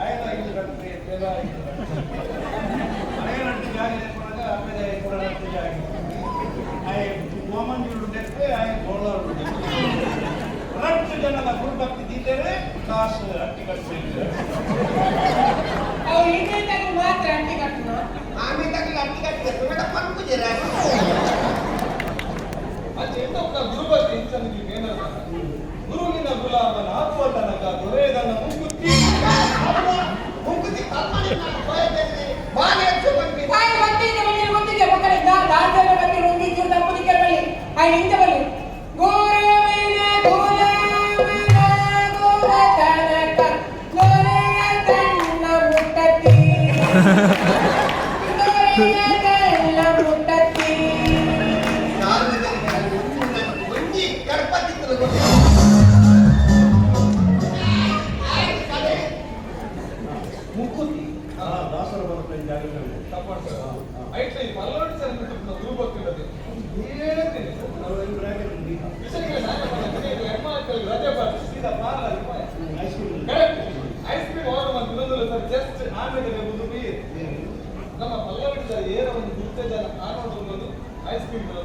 ಆಯನ ಐದು ಕಟ್ಟೆ ಬೇಗ ಐದು ಆಯ ರಡ್ಡು ಜಾಗ ಪುನಗ ಆಮೇಲೆ ಪುರ ರಡ್ಡು ಜಾಗ. ಆಯ ಗೋಮಂಜುಡು ನೆಪ್ಪೆ, ಆಯ ಗೋಳಾರು ನೆಪ್ಪೆ. ರಡ್ಡು ಜನದ ಗುರುಭಕ್ತಿ ದೀತೇನೆ ಕಾಸು ಅಟ್ಟಿ ಕಟ್ಟೆ. ಅವು ಇಂಡಿಯನ್ ಮಾತ್ರ ಅಂಟಿ ಕಟ್ಟುನ. ಆಮೇಲೆ ಅಟ್ಟಿ ಕಟ್ಟಿದೆ ಪಂಪುಜರ. ಅಂಚೆ ಎಂತ ಗುರುಭಕ್ತಿ ಇಂಚನಿಗೆ ಏನಾರ ಗುರುವಿನ ಗುಲಾಮನ ಆತ್ಮ ತನಕ ದೊರೆಯದನ್ನ ಮುಂಗುತ್ತಿ. ಮುಂಗುತಿ ಕಲ್ಪನೆ ಬಾಲೆ ಹೆಚ್ಚು ಬಂದ್ವಿ. ತಾಯಿ ಗೊತ್ತಿದ್ದೆ ಬನ್ನಿ, ಗೊತ್ತಿದ್ದೆ ಮಕ್ಕಳೇ. ದಾಸರ ಬಗ್ಗೆ ರುಂಗಿದ್ದು ತಪ್ಪು ದಿಕ್ಕರ ಬಳಿ ಆಯ್ ನಿಂತ ಬಳಿ ಗುರುವಿನ ಗುಲಾಮನ ಗುರ ತನಕ ದೊರೆಯ ತನ್ನ ಮುಟ್ಟತಿ, ದೊರೆಯ ತನ್ನ ಮುಟ್ಟತಿ. ಸಾರ್ವಜನಿಕರಲ್ಲಿ ಒಂದು ನನ್ನ ಒಂಜಿ ಗಣಪತಿ ಗೊತ್ತಿಲ್ಲ. ಮುಕ್ಕುತಿ ಆ ದಾಸರ ಬರುತ್ತೆ ಜಾಗದಲ್ಲಿ. ತಪ್ಪಾಡ್ತಾರೆ ಐಟ್ಲ ಈ ಪಲ್ಲೋಡಿ ಸರ್ ಗುರುಭಕ್ತಿ ಇಲ್ಲದೆ ಹೇಳ್ತೀನಿ. ನಾವು ಒಂದು ಬ್ರಾಕೆಟ್ ఉంది. ವಿಷಯಕ್ಕೆ ಹೆಣ್ಮಕ್ಳಿಗೆ ರಜೆ ಪಾರ್ಟಿ ಸೀದಾ parlour. Ice cream. Correct, ice cream order ಮಾಡಿ ತಿನ್ನೋದಿಲ್ಲ ಸರ್, ಜಸ್ಟ್ ಆಮೇಲೆ ಬುದು ನಮ್ಮ ಪಲ್ಲವಿ ಸರ್ ಏನ ಒಂದು ಗುರುತೆ ಜನ ಆನೋದು ಐಸ್ ಕ್ರೀಮ್ ಇಲ್ಲ.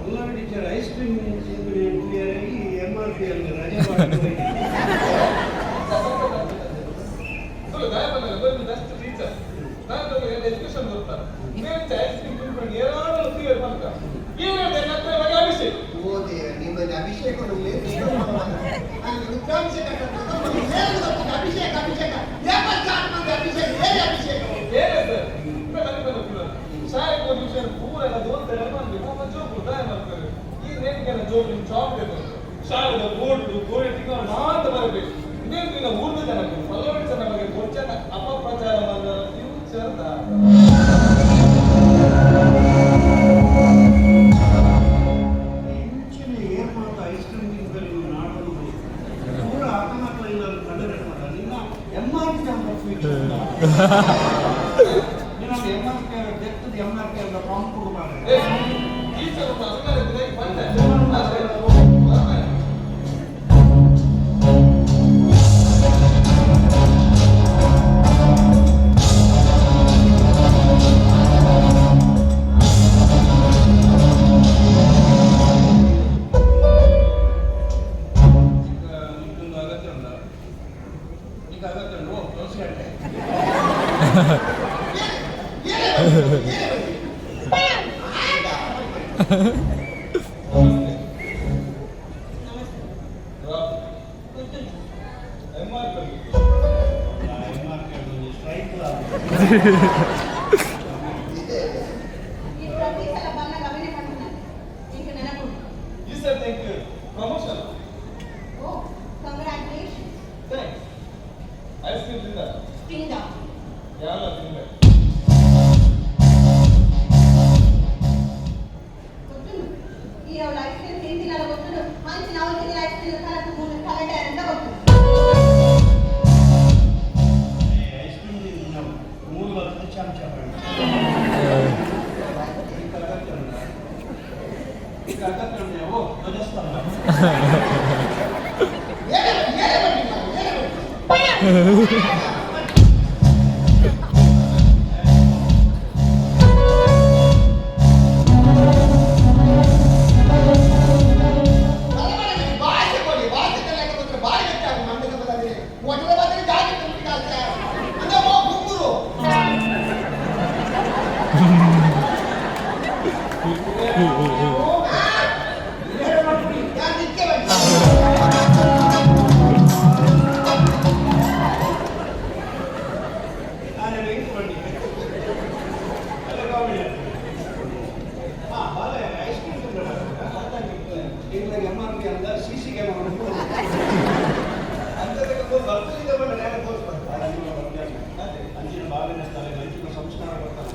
ಎಲ್ಲ ಟೀಚರ್ ಐಸ್ ಕ್ರೀಮ್ ಈ ಎಂ ಆರ್ ಪಿ ಅಲ್ಲಿ ರಜೆ ಮಾಡ್ತಾರೆ. ಬೆಸ್ಟ್ ಟೀಚರ್ ನಾನು ಎಜುಕೇಶನ್ ಕೊಡ್ತಾರೆ. ಐಸ್ ಕ್ರೀಮ್ ತಿನ್ಕೊಂಡು ಏನಾದ್ರು ಕ್ಲಿಯರ್ ಮಾಡ್ಕ ಏನು ಅಭಿಷೇಕ್. ಓ ದೇವ, ನಿಮ್ಮಲ್ಲಿ ಅಭಿಷೇಕ ಅಲ್ಲಿ ರುದ್ರಾಭಿಷೇಕ, ಅಭಿಷೇಕ ಅಭಿಷೇಕ ದೇವಸ್ಥಾನ ಅಭಿಷೇಕ ಹೇಳಿ ಅಭಿಷೇಕ. ಬೇರೆ ಸರ್ ಶಾಲೆಗೆ ಹೋದ ವಿಷಯ ಪೂರ ಎಲ್ಲ ದೋಸ್ತ ಬಂದು ನಮ್ಮ ಜೋಬು ದಯ ಮಾಡ್ತಾರೆ. ಈ ನೇಮಿಗೆಲ್ಲ ಜೋಬು ನಿಮ್ಮ ಚಾಕ್ಲೇಟ್ ಶಾಲೆದ ಬೋರ್ಡ್ ಗೋಡೆ ತಿಂಗಳು ಮಾತ್ರ ಬರಬೇಕು. ಇನ್ನೇನು ದಿನ ಊರ್ದ ಜನಕ್ಕೆ ಪಲ್ಲವಿ ಜನ ಬಗ್ಗೆ ಗೊಚ್ಚನ ಅಪಪ್ರಚಾರ ಮಾಡಿದ ಫ್ಯೂಚರ್. ಇಂಚಿನ ಏರ್ಪಡುತ್ತ ಐಸ್ ಕ್ರೀಮ್ ತಿಂದರೆ ನಾಡೋದು ಪೂರ ಆತನಕ್ಲ ಇಲ್ಲ ಕಳ್ಳರೆ ಮಾಡ ನಿನ್ನ ಎಂ ಆರ್ ಪಿ ಅಂತ ಫ್ಯೂಚರ್. ನಿನ್ನ ಎಂ ಆರ್ ಪಿ ಡೆತ್ತದ ಎಂ ಆರ್ ಪಿ ಅಂತ ಪಂಪ್ ಮಾಡ. ಟೀಚರ್ ಒಬ್ಬ ಅಧಿಕಾರಿ ಬಂದೆ. ನಿಮ್ದೊಂದು ಅಗತ್ಯ ಉಂಟಾ? ಈಗ ಅಗತ್ಯ ಉಂಟು. ಓ ತುಳಸಿ ಅಡ್ಡೆ. M R P. M R P strike. ಈ ಪ್ರತಿ ಸಲ ಬಂದಾಗ ಅವನೇ ಪಡ್ತಾನೆ ಈಗ ನೆನಪು. ಈ sir thank you promotion. Oh, congratulation. Thanks. Ice cream ತಿಂದ? ತಿಂದ. ಯಾರಲ್ಲ ತಿಂದೆ. ಗೊತ್ತುಂಟು, ಈ ಅವಳು ಐಸ್ ಕ್ರೀಮ್ ತಿಂದಿನಲ್ಲ ಗೊತ್ತುಂಟು. ಮಂಚಿ ನಾವು ತಿಂದಿನ ಐಸ್ ಕ್ರೀಮ್ ಕಲಕು ಮೂರು ಕಲಟೆ ಅಂತ ಗೊತ್ತು. ಐಸ್ ಕ್ರೀಮ್ ತಿಂದು ಮೂರು ಬರ್ತದೆ ಚಮಚ ಮಾಡಿ. ಈಗ ಅಗತ್ಯ ಉಂಟಾ? ಈಗ ಅಗತ್ಯ ಉಂಟು. ಓ ಧ್ವಜಸ್ತಂಭ. ಏನೇ ಬನ್ನಿ, ಏನೇ ಬನ್ನಿ ಮಾರ್ರೆ, ಏನೇ ಬನ್ನಿ. ಭಾಷೆ ಕೊಡಿ, ಭಾಷೆ ಕಲಿಯಕ್ಕೆ ಬಂದ್ರೆ ಬಾರಿ ಗಟ್ಟಿ ಆಗ ಮಂಡದ ಬದಲಿಗೆ ಒಟ್ಟದ ಬದಲಿಗೆ ಜಾಗೆ ತುಂಬಿಗೆ ಆಗ್ತದೆ. ಅಂದ್ರೆ ಓ ಗುಂಗುರು. ಯಾರು ನಿಕ್ಕೆ ಬನ್ನಿ. ನಾನು ವೆಯ್ಟ್ ಮಾಡಿ ಅಲ್ಲ ಕಾಮಿಡಿ. ಹಾಂ ಬಾಲೆ ಐಸ್ ಕ್ರೀಮ್ ತಿಂದ್ರೆ ಈಗ ಎಮ್ ಆರ್ ಪಿ ಅಂದ ಸಿ ಸಿ ಕ್ಯಾಮರಾ. ಅಂತದಕ್ಕೆ ಬರ್ತದೆ ಬಂದ ನೇರ ಕೋರ್ಸ್ ಬರ್ತಾರೆ. ಅಂಚಿನ ಬಾವಿನ ಸ್ಥಳ ಅಂಚಿನ ಸಂಸ್ಕಾರ ಬರ್ತಾನೆ.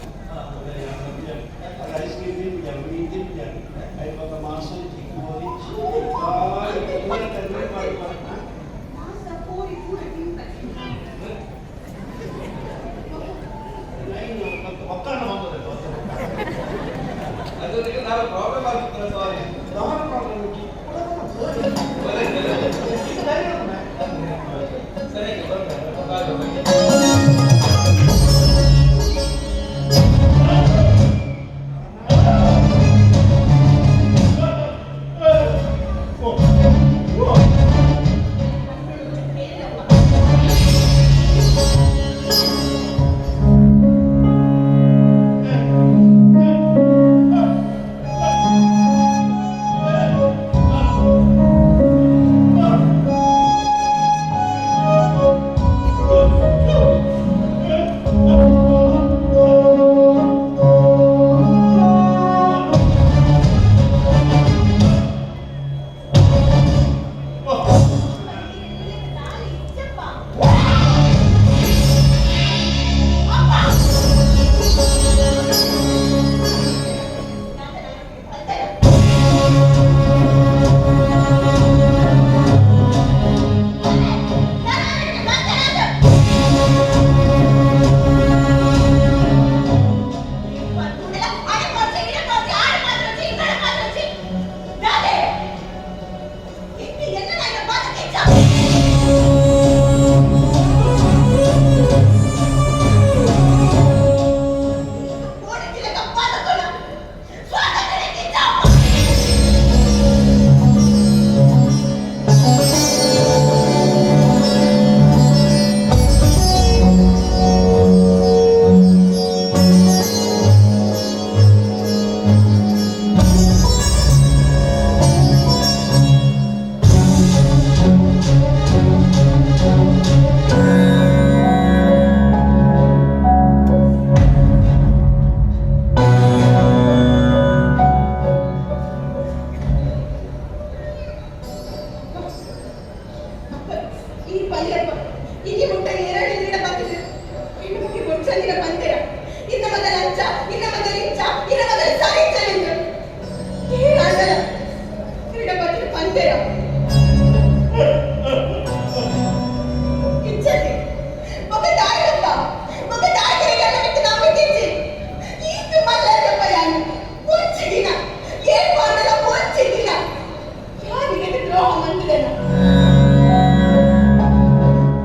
ಐಸ್ ಕ್ರೀಮ್ ತಿಂದಿದ್ದಾನೆ, ಮೀನು ತಿಂದಿದ್ದಾನೆ, ಐವತ್ತ ಮಾಂಸ ಕೋಳಿ. ಮಾಂಸ ಕೋಳಿ ಪೂರ ತಿಂತಾರೆ. ಒಕ್ಕರಣ ಬಂದದೆ. ಅದಕ್ಕೆ ನಾನು ಪ್ರಾಬ್ಲಮ್ ಆಗಿತ್ತು, ಸಾರಿ. ದಮನ ಪ್ರಾಬ್ಲಮ್. ಈ ಪಲ್ಯಪ್ಪ ಇಲ್ಲಿ ಮುಟ್ಟ ಎರಡು ನೀಡ ಬತ್ತಿದೆ ಹೆಣ್ಣು ಮುಖಿ ಬೊಚ್ಚಂದಿನ ಪಂತೆರ ಇನ್ನ ಮೊದಲ ಅಂಚ ಇನ್ನ ಮೊದಲ ಇಂಚ ಇನ್ನ ಮೊದಲ ಸಾರಿಂಚ ಏನಾಗಲ್ಲ ಕ್ರೀಡ ಬತ್ತಿದ ಪಂತೆರ ಇಚ್ಚಲ್ಲಿ ఒక ತಾಯಿಯಪ್ಪ ఒక ತಾಯಿಗೆ ಬಿಟ್ಟು ನಂಬಿಕೆಚ್ಚಿ ಈತು ಮಲ್ಲಪ್ಪ ಯಾನು ಒಂಚಿ ದಿನ ಏನ್ ಮಾಡಲ್ಲ ಒಂಚಿ ದಿನ ಯಾರಿಗೆ ದ್ರೋಹ ಮಂದಿರೇನ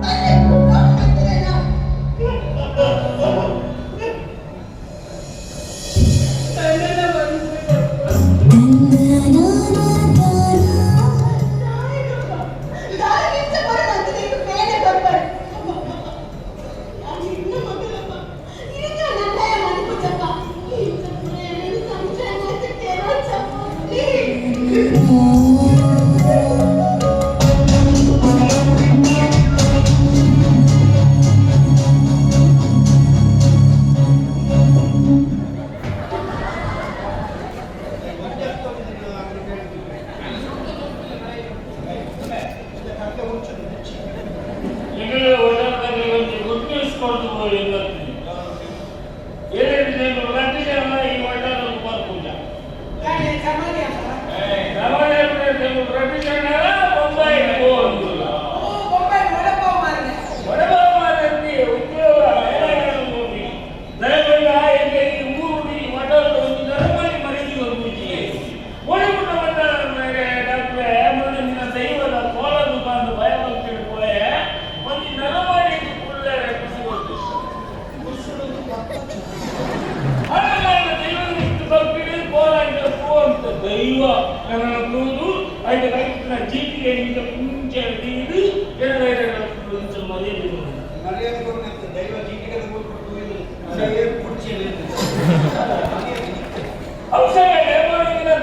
ಅಲ್ಲೇ ದ್ರೋಹ ಮಂದಿರೇನ. ದಾರಿಗಿಂತ ಬರೋಣ ಅಂತ ನೀನು ಬೇರೆ ಬರ್ಬಾರ್ದು. ನಾನು ಇನ್ನು ಮೊದಲಪ್ಪ ಈಗ ನನ್ನ ಮನಕುಜಪ್ಪ ಪ್ಲೀಸ್. ಗುಡ್ ನ್ಯೂಸ್ ಕೊಡ್ತು ಈ ಒಟ್ಟಾರೆ ಬರ್ಪುಜ. ಸಮಾಧಿ ಅಪ್ಪ. ರಡ್ಡು ಜನ ಬೊಂಬಾಯಿಗೆ ಹೋಗುದಿಲ್ಲ. ಓ, ಬೊಂಬೈ ವಡಪಾವ್ ಮಾರ್ರೆ. ವಡಪಾವ್ ಮಾರ್ರೆ ಉದ್ಯೋಗ ಹೋಗಿ ದಯವಿಟ್ಟು ಎಲ್ಲಿ ಈ ಊರು ಈ ಒಟ್ಟಾರೆ ಒಂದು ನರಮನಿ ಮರೀದಿ ಬರ್ಪುಜಿ ಒಳಗುಂಡ ಒಟ್ಟಾರೆ ಡಾಕ್ಟ್ರೆ ಮೊದಲು ನಿನ್ನ ದೈವದ ಕೋಲದು ಬಂದು ಭಯ ಭಕ್ತಿ ಪೋಯೆ ಒಂದು ನರಮನಿ ಕುಳ್ಳರೆ ಖುಷಿ ಕೊಡ್ತು. ಹಣಕಾರನ ದೈವದ ಇಷ್ಟು ಭಕ್ತಿಗೆ ಪೋಲಾಂಡ ಪೋ ಅಂತ ದೈವ ನನ್ನ ಕೂದು ಐದು ಕೈನ ಜೀಪಿಗೆ ನಿಂತ ಪುಂಚೆ ಹಿಡಿದು ಎರಡು ಮರ್ಯಾದೆ. ಮರ್ಯಾದೆ ಕೊಡ್ಬೇಕು ದೈವ ಜೀಟಿಗೆ ಕೊಟ್ಟು ಕುರ್ಚಿಯಲ್ಲಿ. ಅವಸರ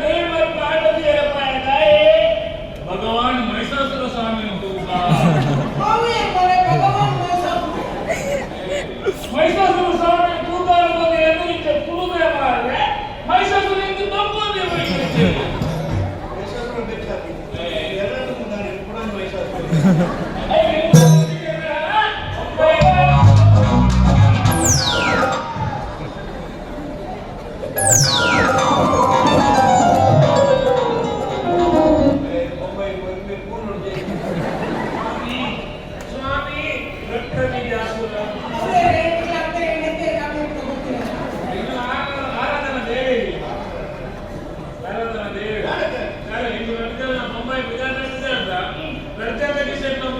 ದೇವ ಆಟದ ತಾಯೇ ಭಗವಾನ್ ಮಹಿಷಾಸುರ ಸ್ವಾಮಿ ತೂಕ. ಅವು ಏನ್ ಮಾರ್ರೆ, ಭಗವಾನ್ ಮೋಸ. ಮಹಿಷಾಸುರ ಸ್ವಾಮಿ ತೂಕ ಎದುರಿಗೆ ಕುಲುಮೆ ಮಾಡಿದ್ರೆ ಮಹಿಷಾಸುರ ಇಂದು ತಪ್ಪೋದೇ. ಮಹಿಷಾಸುರ ಬೆಚ್ಚಾಗಿ ಎಲ್ಲರೂ ಮುಂದಾನೆ ಕೂಡ ಮಹಿಷಾಸುರ. ಬೊಂಬೈ ಪೂರ್ಣ. ಸ್ವಾಮಿ ರಕ್ತಬೀಜಾಸುರ. ಅವರೇ ಇಲ್ಲ ಅಂತ ಹೇಳಿದ್ದೆ ನಮಗೆ ಗೊತ್ತಿಲ್ಲ. ಇನ್ನು ಆರಾಧನಾ ದೇವಿ, ಆರಾಧನಾ ದೇವಿ ಸರ್, ಇಂದು ನಡೆದ ಬೊಂಬೈ ವಿಧಾನ ಅಂತ ರಜಾದ ಡಿಸೈನ್ ಅಂತ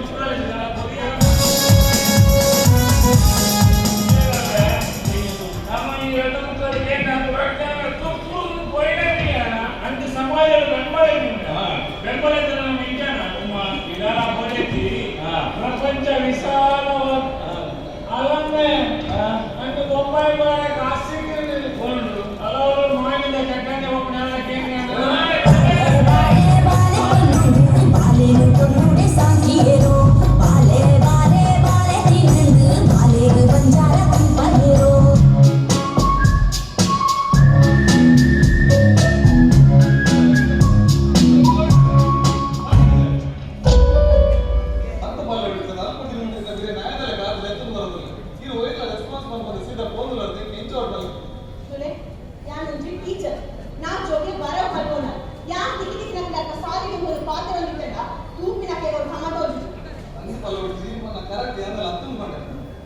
ಸಮಾಜದ ಬೆಂಬಲ ಬೆಂಬಲ ಪ್ರಪಂಚ ವಿಶಾಲ ಅಲ್ಲಮ್ಮೆ ಅಂದು ಬೊಂಬೈ ಬಾರ ಕಾಸಿಗೆ ಕೊಂಡು ಹಲವರು ಮಾಡಿದ ಕಟ್ಟಂದೆ ಒಬ್ಬನ. ಬಾಲೆ ಬಾಲೆ ಸಾಕಿಯೇರೋ ಬಾಲೆ ಬಾಲೆ ಬಾಲೆ ತಿಂದು ಬಾಲೆಗೆ ಬಂಜಾರ ಪಲ್ಲೇರೋ. ಅಂತ ಪಾಲ ಬಿಡ್ತದೆ ಅಲ್ಪ ದಿನ ಬೇರೆ ನ್ಯಾಯದಲ್ಲೇ ಕಾರ್ ಎತ್ತು ಬರೋದಿಲ್ಲ. ಇದು ಒಯ್ಯಲ್ಲ ರೆಸ್ಪಾನ್ಸ್ ಮಾಡ್ಬೋದು ಸೀದಾ ಫೋನ್ ಎಂಜಾಯ್ ಮಾಡಲ್ಲ. ಸುಲೆ ಯಾನೊಂಜಿ ಟೀಚರ್ ನಾ ಜೋಗೆ ಬರವ್ ಕಲ್ಪೋನ ಯಾನ್ ದಿಕ್ಕಿ ದಿಕ್ಕಿ ನಂಗೆ ಅಲ್ಪ ಸಾರಿಗೆ ಹೋದ ಪಾತ್ರ ಒಂದಿತ್ತಂಡ ತೂಪಿನ ಕೆಲವು ಸಮತೋಜಿ. ಅಂತ ಪಾಲ ಬಿಡ್ಸಿ ಜೀವನ ಕರೆಕ್ಟ್ ಏನಲ್ಲ ಅತ್ತನ್ನು ಬಂಡೆ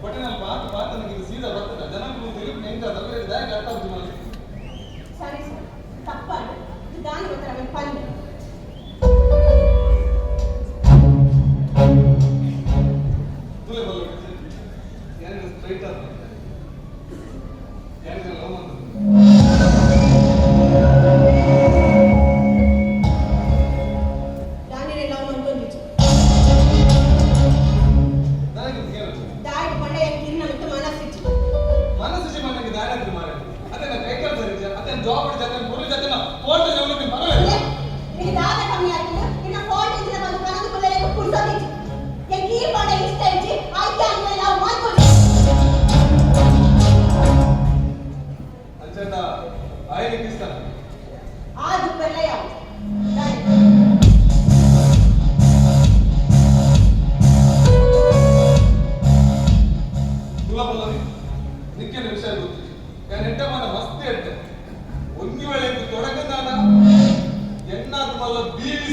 ಬಟ್ ನಾನು ಪಾತ ಪಾತ ನನಗೆ ಇದು ಸೀದಾ ಬರ್ತದೆ ಜನಗಳು ತಿರುಗಿ ನೆಂಟ ಅದರ ದಾಯ ಅರ್ಥ ಆಗ್ತದೆ. ಸರಿ ಸರ್, ತಪ್ಪಾಡು ಇದು ದಾನಿ ಗೊತ್ತರ ಅವನ್ ಪಂದೆ. ತುಲೆ ಬಲ್ಲ ಬಿಡ್ಸಿ ಯಾರು ಸ್ಟ್ರೈಟ್ ಆದ ಯಾರಿಗೆ ಲವ್ ಅಂತ. ದಾನಿರೆ ಲವ್ ಮಂತೊಂದಿಚ್ಚು. ನನಗೆ ಕೇಳು. ದಾಡಿ ಪಂಡ ಯಾನ್ ಕಿನ್ನ ಮಿತ್ತು ಮನಸ್ಸಿಚ್ಚು. ಮನಸ್ಸು ಮನೆಗೆ ದಾರಿ ಮಾರೆ ಅದೇ.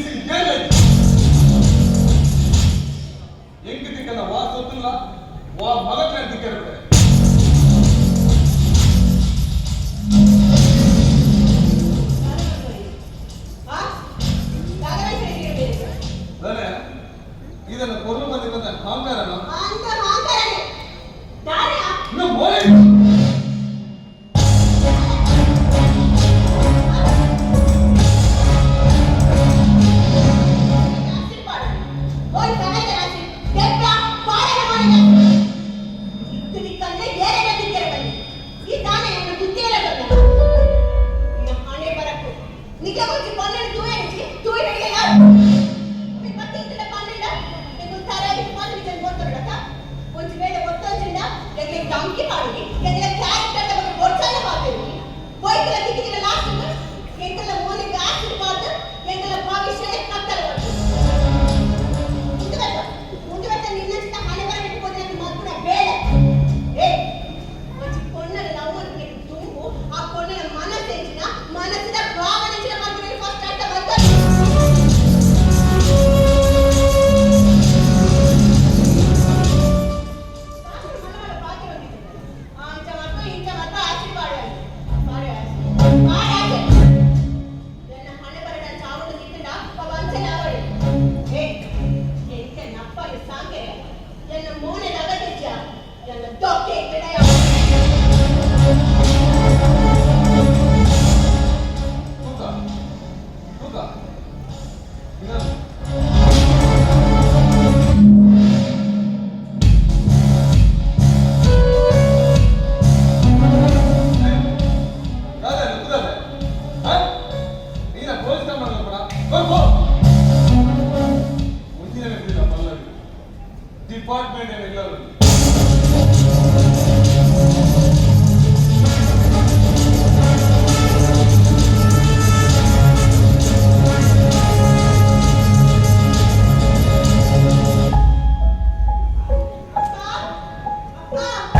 ಪೊಲೀಸ್ ಏರ್ಲ ಎಂಕ್ ತಿಕ್ಕನ ವಾ ಸೊತ್ತುಲ್ಲ ವಾ ಮಗಕ್ಲೆ ತಿಕ್ಕರೆ. ಆ ದಾದಾ? ಅದೇ ಇದನ್ನ ಕೊರ್ಲು ಬಂದಿ ಬಂದ ಅಹಂಕಾರನ. ಅಂತ ಹಾಂಕಾರನೇ ದಾರಿಯಾ? ಇನ್ನು ಮೋರೆ. ಓಯ್ ಸಹಾಯಕ ರಾಶಿ ದೆಪ್ಪ ಪಾಡನ ಮಾಡಿದ ತಿಕ್ಕಂದ್ರೆ ಏರೆಲ್ಲ ತಿಕ್ಕರೆ ಬನ್ನಿ. ಈ ತಾನೇ ನನ್ನ ಬುದ್ಧಿ ಎಲ್ಲ ಬಂದ. ನಿನ್ನ ಹಣೆ ಬರಕು ನಿಜ ಒಂಜಿ ಪನ್ನೆಂಡು ತೂಯನಿಜಿ ತೂಯಿನಡಿಗೆ ಯಾರು ಮತ್ತೆ ಇಂತಿನ ಪನ್ನೆಂಡ ನಿಂಗೆ ತರಾಗಿ ಮಾತ್ರ ನಿಜ ಗೊತ್ತುಂಡತ. ಒಂಜಿ ವೇಳೆ ಗೊತ್ತೊಂಜಿಂಡ ಎಂಗ್ಲೆ ಧಮ್ಕಿ ಪಾಡುನಿ, ಎಂಗ್ಲೆ ಕ್ಯಾರೆಕ್ಟರ್ ಬಗ್ಗೆ ಬೊಡ್ಚಾಲ ಪಾತಿರುನಿ. ಪೋಯ್ಕಲ ತಿಕ್ಕಿದಿನ ಲಾಸ್ಟ್ ಎಂಕಲ್ಲ ಮೋನಿಗೆ ಆಸಿಡ್ ಪಾಡ್ದು ಎಂಕಲ್ಲ ಭವಿಷ್ಯನೇ ಕತ್ತಲ ಬಂತು. ಮುಂದೆ ಬರ್ತ ಮುಂದೆ ಬರ್ತ ನಿನ್ನಂಚಿನ ಹಣೆ ಬರ ಬಿಟ್ಟು ನನ್ನ ಮಗುನ ಬೇಡ. ಏ ಒಂಜಿ ಪೊಣ್ಣನ ಲವ್ ಮನ್ಪುನೆಕ್ ದುಂಬು ಆ ಪೊಣ್ಣನ ಮನಸ್ಸೆಂಚಿನ, ಮನಸ್ಸಿನ ಭಾವನೆಂಚಿನ ಮನ್ಪುನೆಕ್ ಫಸ್ಟ್ ಅರ್ಥ ಮಲ್ತೊಲಿ. ದಾಸರು ಮಲ್ಲ ಮಲ್ಲ ಪಾತ್ರ ಹೊಂದಿದ್ದಾರೆ. ಆ ಅಂಚ ಮಲ್ಪ ಇಂಚ ಮಲ್ಪ ಆಶೀರ್ವಾದ ಬಾರಿ ಆಶೀರ್ವಾದ ಬಾರಿ ಆಶೀರ್ವಾದ. ನನ್ನ ಹಣೆ ಬರಡ ಚಾವುಡು ತಿಕ್ಕಂಡ ಅವ ಅಂಚನೆ ಅವಳು. ಏ ಎಂತ ನಪ್ಪಲು ಸಾಂಗೆರೆ ಎನ್ನ ಮೋನೆ ನಗದಿಜ್ಜ ಎನ್ನ ದೊಕ್ಕೆ ಇಟ್ಟಡ. ತೂಕ ತೂಕ ಇದನ್ನ ದಾದಾ ರುದ್ರದೆ ಹಾ ನೀನ ಪೊಲೀಸ್ ಕಂಪ್ಲೇಂಟ್ ಕೊಡ ಬರ್ ಪೋ. ಮುಂದಿನ ಬಿಡಿಲ್ಲ ಪಲ್ಲವಿ ಡಿಪಾರ್ಟ್ಮೆಂಟ್ ಏನಿಲ್ಲ. ಅಪ್ಪ ಅಪ್ಪ. ಅಪ್ಪ ಅಪ್ಪ.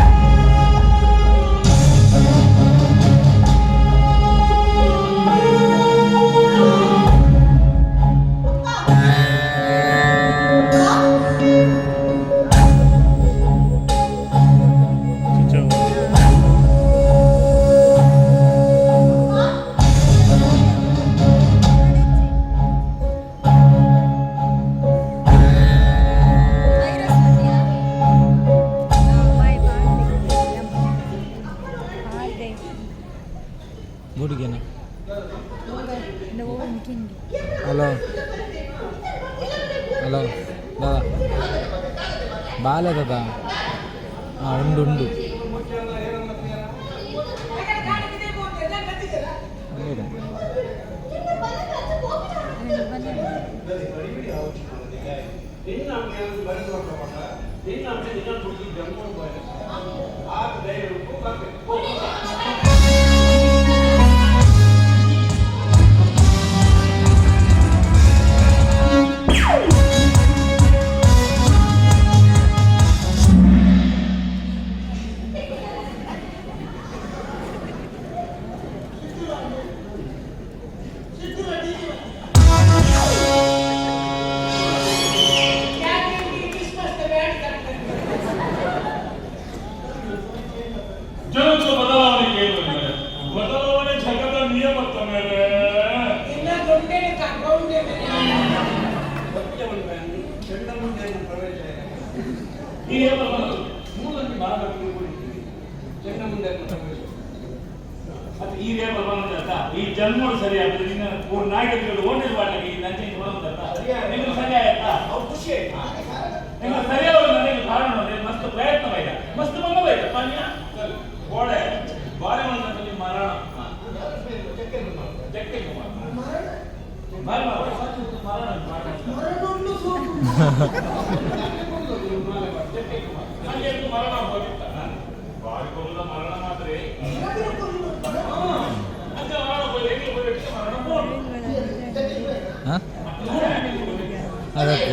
ಗುಡಿಗೆನ. ಹಲೋ ಹಲೋ ದಾದಾ, ಬಾಲೆ ದಾದಾ. ಹಾಂ, ಉಂಡು ಉಂಡು. ಉಂಡಿದೆ. ನಿನ್ನ ನಿನ್ನ ಹುಡುಗಿ ಜನ್ಮ ಆತ ಧೈರ್ಯ ಬರ್ಬೇಕು. ಜನರು ಬದಲಾವಣೆ ಕೇಳುತ್ತಾರೆ. ಬದಲಾವಣೆ ಜಗದ ನಿಯಮ ಮೇರೆ. ಇನ್ನ ದೊಡ್ಡೇನೆ ಕಾಂಪೌಂಡ್. ಚಂಡಮುಂಡೆಯನ್ನು ಪ್ರವೇಶ. ಈ ನಿಯಮ. ಮೂಲಲ್ಲಿ ಭಾಗಕ್ಕೆ ಕೂಡಿದ್ದೀವಿ ಚಂಡಮುಂಡೆಯನ್ನು ಪ್ರವೇಶ. ಅದು ಈ ರೇಪ ಬಂದತ್ತ ಈ ಜನ್ಮಗಳು ಸರಿ ಆಗ್ತದೆ. ನಿನ್ನ ಮೂರು ನಾಯಕರು ಓಟೆಲ್ ಬಾಟಲಿ ಈ ನಂಚೆ ಬಂದತ್ತ ನಿಮ್ಗೆ ಸರಿ ಆಯ್ತಾ? ಅವ್ರು ಖುಷಿ ಆಯ್ತು. ನಿಮ್ಮ ಸರಿಯಾದ ನನಗೆ ಕಾರಣ ಅಂದ್ರೆ ಮಸ್ತ್ ಪ್ರಯತ್ನ ಬೈದ ಮಸ್ತ್ ಬಂದ ಬೈದ ಪಾನ್ಯ ಗೋಡೆ ಬಾರೆ ಬಂದಲ್ಲಿ ಮರಣ. ಜಕ್ಕೆ ಕುಮಾರ್ ಮರಣ ಮರಣ ಮರಣ. ಜಕ್ಕೆ ಕುಮಾರ್ ಹಾಗೆ ಮರಣ ಹೋಗಿತ್ತ ಬಾರಿ ಕೊಲ್ಲ ಮರಣ ಮಾತ್ರ. ಅಂಚ ಮರಣ ಹೋಗಿ ಎಂಗೆ ಹೋಗಿ ಮರಣ ಹೋಗಿ. ಹಾಂ, ಅದಕ್ಕೆ.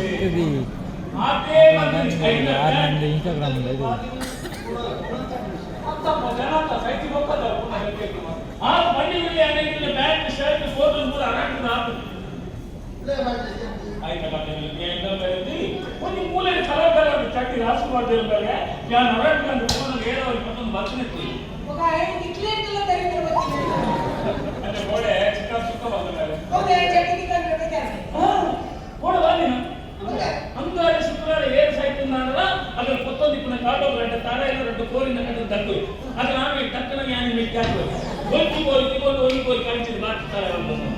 ಅಕ್ಕದಿ. ಆತೇ ಬಂದು ಯಾರು ನಂದು ಇನ್ಸ್ಟಾಗ್ರಾಮ್ ಇದು. ಅಂತಪ್ಪ ಜನ ಸೈತಿ ಹೋಗ್ತದ. ಆ ಬಂಡಿ ಅನ್ನಿಲ್ಲ, ಪ್ಯಾಂಟ್ ಶರ್ಟ್ ಫೋಟೋ ಪೂರ ಅರಾಟ ಆತು. ಆಯ್ತಲ್ಲ, ಬೆಳೆದಿ ಒಂದು ಮೂಲೆ ಕಲರ್ ಕಲರ್ ಚಟ್ಟಿ ರಾಸು ಮಾಡ್ದಿರ ಮೇಲೆ ಯಾನ್ ಅರಾಟ ಫೋನ್ ಹೇಳೋ ಮತ್ತೊಂದು ಬರ್ತೀನಿ. ಮಗ ಇಕ್ಲೇಟೆಲ್ಲ ತರೀತಾರೆ ಗೊತ್ತಿಲ್ಲ. ಅಂದ್ರೆ ಗೋಡೆ ಚಿಕ್ಕ ಸುಕ್ಕ ಬಂದ ಮೇಲೆ. ಹೌದಾ, ಚಟ್ನಿ ತಿಕ್ಕಂದ್ರೆ ಬೇಕಾರೆ. ಗೋಡೆ ಬಾದಿನ. ಹೌದಾ? ಅಂಗಾರೆ ಶುಕ್ರವಾರ ಏರ್ ಸೈಕಲ್ ಅದ್ರ ಕೊತ್ತೊಂದು ಪುನಃ ಕಾಟೋ ಗಂಟೆ ತಾರ ಇಲ್ಲ రెండు ಕೋರಿನ ಕಟ್ಟು ದಕ್ಕು ಅದು ನಾನು ತಕ್ಕನ ಯಾನಿ ಮೆಟ್ಟಿ ಹಾಕುವೆ ಒಂಜಿ ಕೋರಿ ತಿಗೊಂಡು ಒಂಜಿ ಕೋರಿ ಕಾಣಿಸಿದ ಬಾಕಿ ತಾರ ಬಂದು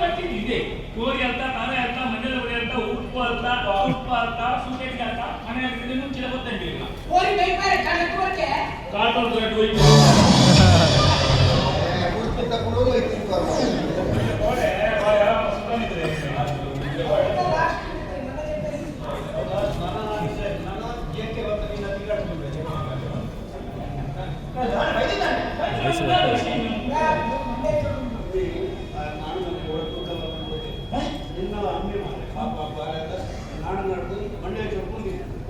ಪಟ್ಟಿದ್ದು ಇದೆ. ಕೋರಿ ಅರ್ಥ, ತಾರ ಅರ್ಥ, ಮಂಜಲ ಹೊಡಿ ಅರ್ಥ, ಉಪ್ಪು ಅರ್ಥ, ಉಪ್ಪು ಅರ್ಥ, ಸೂಟೆಗೆ ಅರ್ಥ, ಮನೆ ಅರ್ಥ, ಮುಂಚಿನ ಗೊತ್ತಂಡಿಲ್ಲ. ಕೋರಿ ಬೈಪಾರೆ ಕಣಕ್ಕೆ ಬರಕ್ಕೆ. ಕಾಟೋ ಗಂಟೆ ಹೋಯ್ತು. ಉಡುಪಿಂದ ಕುಡೋದು ಹೋಯ್ತು. ಕೋಡೆ ಬಾಯ ಸುತ್ತನಿದ್ರೆ.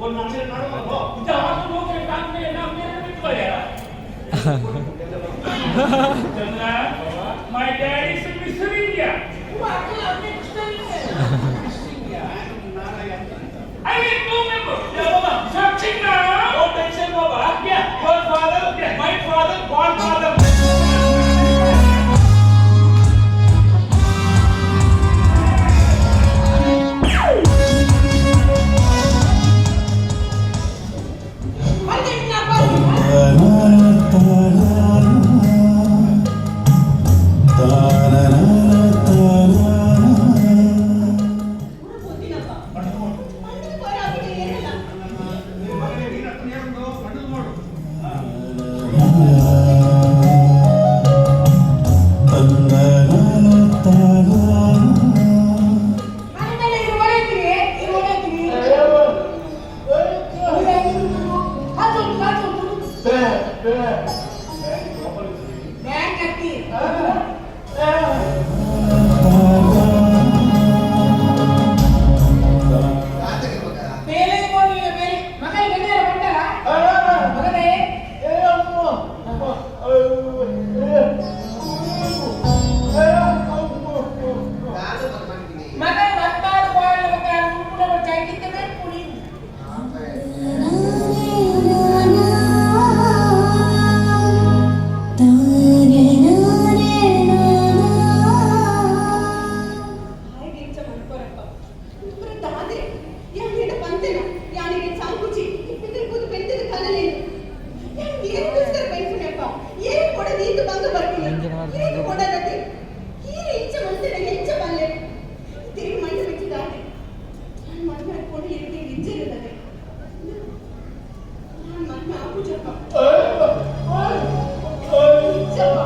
ಇದು ಆತು ಹೋಗಿ ಕಾಂಗ್ರೆ ನಮ್ಮ ಮೇಲೆ ಬಿಟ್ಟು ಬರ್ಯಾರ. Chandra, my daddy is Mr. India. I will two members. Sachin. No tension, Baba. Yeah. Your father, my father, godfather. ಊರು ಗೊತ್ತಿಲ್ಲಪ್ಪ. ಪಂಡದ ಪೋರ ಆಗಿದ್ರೆ ಏರಲ್ಲ. ಮನೆ ಇದು ಒಳ್ಳೆತ್ತೀವಿ, ಇದು ಒಳ್ಳೆತ್ತೀವಿ. ಕಾಸು ಕಾಸು ಬ್ಯಾಂಕ್ ಕಟ್ಟಿ. ಆತಗೆ ಮಗ. ಬೇಲೆ ಹೋಗಿ ಬೇಲೆ ಮಗ ಬಂದಿರ ಬಂದಲ್ಲ ಮಗನೇ. ನಾನು ಬಂದ್ ಮಾಡಿದ್ದೀನಿ. ಮಗ ಬಂದಾಡು ಬಾಳ ಮಗ ಉಳ್ಪುನ ಚೈಕಿತ್ತೆ ಪುಡಿ. ಹಾಗೆ ಇಂಚ ಮನ್ಪೋರಪ್ಪ ಪೂರ ದಾದೆ ಯಾನಿಡ ಪಂತೆನ ಯಾನಿಗೆ ಸಾಂಕುಚಿ ಇಪ್ಪಿದ್ರೆ ಕೂತು ಬೆಂತಿದ ಕಲಲೇನು ಯಾನ್ ಏನ್ಗೋಸ್ಕರ ಬೈಪುನಪ್ಪ? ಏನು ಕೊಡದು ಈತು ಬಂಗ ಬರ್ಪುನಿ? ಏನು ಕೊಡದತಿ ಹೀರೆ ಇಂಚ ಮಂತೆನ ಹೆಂಚ ಬಲ್ಲೆ ತಿರುಗಿ ಮಂಡೆ ಬಿಚ್ಚು ದಾದೆ ನಾನು ಮದ್ವೆ ಮಾಡ್ಕೊಂಡು ಇರಿಗೆ ಇಜ್ಜಿರುತ್ತದೆ. ನಾನು ಮದ್ವೆ ಆಪುಜಪ್ಪ. ಇಜ್ಜಪ್ಪ,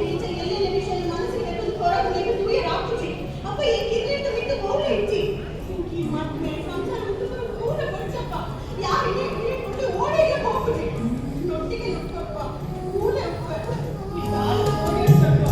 ಇಂಚ ಎಲ್ಲೆಲ್ಲ ವಿಷಯ ಮನಸ್ಸಿಗೆ ಬೇಕು ಕೊರಗು ನೀವು ತೂಯರ್ ಆಪುಜಿ ಅಪ್ಪ. ಈ ಕಿರ್ಲಿಟ್ಟ ಬಿಟ್ಟು ಹೋಗ್ಲ ಇಜ್ಜಿ. ಈ ಮದ್ವೆ ಸಂಸಾರ ಮುಗಿಸ್ಕೊಂಡು ಪೂರ ಕೊಡ್ಚಪ್ಪ. ಯಾರು ಇಲ್ಲಿ ಕೊಟ್ಟು ಓಡೇ ಇಲ್ಲ ಹೋಗುಜಿ ನೊಟ್ಟಿಗೆ ನುಕ್ಕಪ್ಪ ಮೂಲೆ ಅಪ್ಪ ಈ ದಾರಿ ಓಡೇ ಇಚ್ಚಪ್ಪ.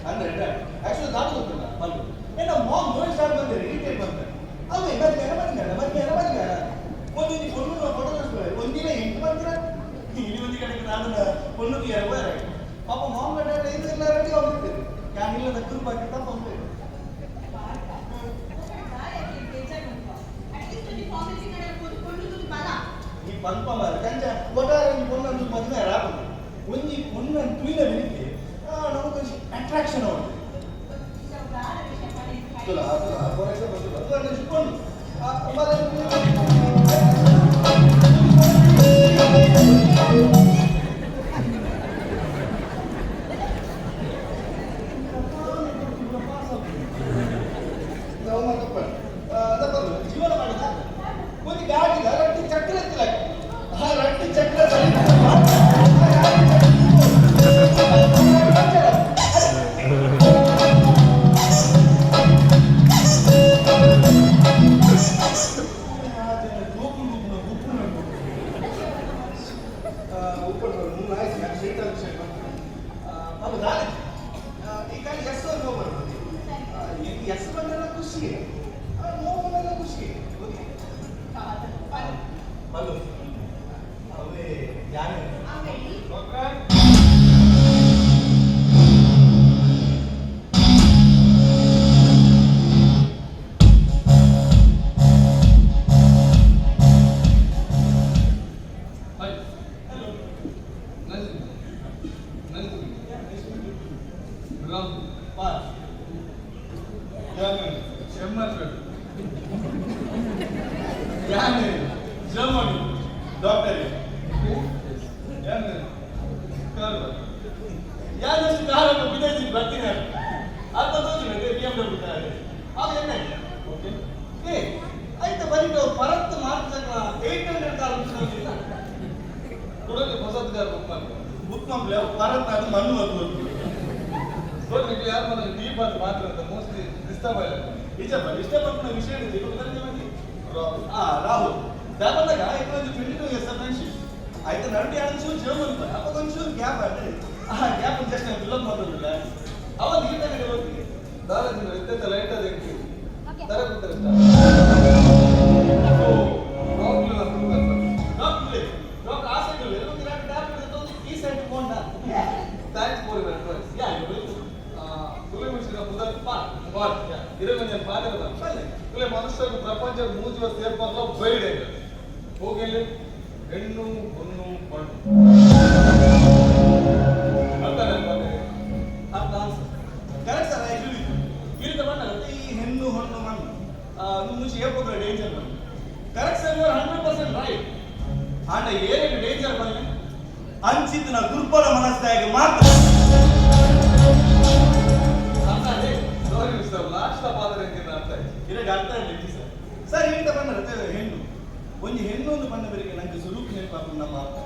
ಅಂದ್ರೆ ಆಕ್ಚುಲಿ ದಾದ ಗೊತ್ತಿಲ್ಲ ಬಂದು ಏನ ಮಾಮ್ ಮೋಹನ್ ಸ್ಟಾರ್ ಬಂದಿರಿ ಇರಿಟೇಟ್ ಬಂದೆ ಅವ ಮದ್ವೆ ಮದ್ವೆ ಮದ್ವೆ ಮದ್ವೆ ಒಂದೊಂದು ಪೊಣ್ಣು ಫೋಟೋ ತೋರಿಸ್ತೇವೆ ಒಂದಿನ ಎಂಟು ಬಂದಿರ ಇಲ್ಲಿ ಒಂದು ಕಡೆಗೆ ನಾನು ಪೊಣ್ಣು ಎರಡು ಬಾರ ಪಾಪ ಮಾಮ್ ಗಂಡ ಇದು ಎಲ್ಲ ರೆಡಿ ಹೋಗ್ತಿದ್ರು ನಾನು ಇಲ್ಲ ಕುರುಬಾಕಿ ತಪ್ಪ ಹೋಗ್ಬೇಕು. ಈ ಪಲ್ಪ ಮಾರ ಕಂಚ ಒಟ್ಟಾರೆ ಒಂಜಿ ಪೊಣ್ಣು ಮದುವೆ ರಾಪುಂಡು ಒಂಜಿ ಪೊಣ್ಣನ್ನು ತುಯ್ದ ಬೆಳಿಗ್ಗೆ ನಮಗೊಂಜಿ ಅಟ್ರಾಕ್ಷನ್ ಉಂಟು. ತುಲ ತುಲ ಫಾರ್ ಎಕ್ಸಾಂಪಲ್ ತುಲ ತುಲ ಪೊಣ್ಣು ಆ, ಮಾರೆ. ನಾವು ಮಾತಪ್ಪ ಜೀವನ ಮಾಡಿದ ಒಂದು ಗಾಡಿದ ರಟ್ಟಿ ಚಕ್ರ ಎತ್ತಲಕ್ಕೆ ಆ ರಟ್ಟಿ ಚಕ್ರ. ಖುಷಿ. ನೋವು ಖುಷಿ. ಓಕೆ. ಬಲ್ಲು ಅವೇ ಯಾರು? ಡಾಕ್ಟ್ರೆ. Hi. Hello. Nice to meet you. Nice to meet you. Ram. Pass. ಯಾರು? ಎಮ್ಮರ್. ಯಾರು? ಜರ್ಮನಿ. ಡಾಕ್ಟರ್. ಯಾರು? ಕಾರ್. ಯಾರಷ್ಟು ಕಾರನ್ನು ಬಿದ್ದಾಯಿದ್ದೀನಿ ಬರ್ತೀನಿ ಅರ್ಧ ತೋಚಿನ BMW car ಅದು ಎಣ್ಣೆ. ಓಕೆ, ಏ ಆಯ್ತಾ, ಬರೀ ಪರತ್ ಮಾರ್ಚಕ 800 ಕಾರ್ ಉಂಟು. ಕುಡಲಿ ಹೊಸದು ಕಾರ್ ಬುಕ್ ಮಾಡಿ. ಬುಕ್ ಮಾಡ್ಲಿ ಪರತ್, ಅದು ಮಣ್ಣು ಅದು. ಸೊ ನಿಮಗೆ ಯಾರು ಮೊದಲು ಡೀಪ್ ಅದು ಮಾತ್ರ ಅಂತ ಮೋಸ್ಟ್ಲಿ ಡಿಸ್ಟರ್ಬ್ ಆಯ್ತು. ನಿಜಪ್ಪ, ಡಿಸ್ಟರ್ಬ್ ಆಗ್ತದೆ ವಿಷಯ ಇದೆ. ರಾಹುಲ್. ಆ ರಾಹುಲ್ ದಾಪದಾಗ ಈಗ ಒಂದು 22 ಇಯರ್ಸ್ ಫ್ರೆಂಡ್ಶಿಪ್ ಆಯ್ತು. ನಡುವೆ ಒಂಚೂರು ಜರ್ಮನ್ ಅವಾಗ ಒಂಚೂರು ಗ್ಯಾಪ್ ಆಯ್ತು. ಆ ಗ್ಯಾಪ್ ಜಸ್ಟ್ ನಾನು ಫಿಲ್ ಅಪ್ ಮಾಡೋದಿಲ್ಲ ಅವಾಗ ಈ ಕಡೆ ಹೋಗ್ತೀವಿ. ದಾದಾಜಿ ಇತ್ತ ಲೈಟ್ ಅದಕ್ಕೆ ತರ ಕೂತಾರೆ. ಸೊ ಡಾಕ್ಟರ್ ಡಾಕ್ಟರ್ ಆ ಸೈಡ್ ಇಲ್ಲ, ಒಂದು ಟ್ಯಾಬ್ಲೆಟ್ ಈ ಸೈಡ್ ಕೊಂಡ. Thanks for your advice. Yeah, you welcome. ತುಲೆ ಮುಗಿಸಿದ ಪುದರ್ ಪಾರ್ ಪಾರ್ ಇರಗೊಂಜನ್ ಪಾದರದ ತುಲೆ ಮನುಷ್ಯರು ಪ್ರಪಂಚದ ಮೂಜುವ ಸೇರ್ಪಲ್ಲ ಬೈಡೆ ಹೋಗಿಲ್ಲ. ಹೆಣ್ಣು ಹೊನ್ನು ಮಣ್ಣು ಅರ್ಥ ನೆನಪಾಗಿದೆ. ಅರ್ಥ answer correct sir, I agree. ಇರಿತ ಬಣ್ಣ ಈ ಹೆಣ್ಣು ಹೊಣ್ಣು ಮಣ್ಣು ಮುಂಚೆ ಏಪೋದ್ರ ಡೇಂಜರ್ ಬಣ್ಣ. Correct sir, you are 100% right. ಆಂಡ ಏನೇನು ಡೇಂಜರ್ ಬನ್ನಿ? ಅಂಚಿತನ ದುರ್ಬಲ ಮನಸ್ಸಾಗಿ ಮಾತ್ರ. ಅರ್ಥ ಅದೇ. ಸಾರಿ ಮಿಸ್ಟರ್, ಲಾಸ್ಟ್ ಪಾತ್ರ ಎಂತ ಅರ್ಥ ಆಯ್ತು. ಇರಗೆ ಅರ್ಥ ಆಗಲಿ ಸರ್. ಸರ್, ಇಂತ ಬಣ್ಣ ಹೆಣ್ಣು ಒಂದು ಹೆಣ್ಣು ಒಂದು ಬಣ್ಣ ಬೆಳಿಗ್ಗೆ ನಂಗೆ ಸುರೂಪ್ ನೆನಪಾಗ್ತದೆ. ನಮ್ಮ ಅಪ್ಪ,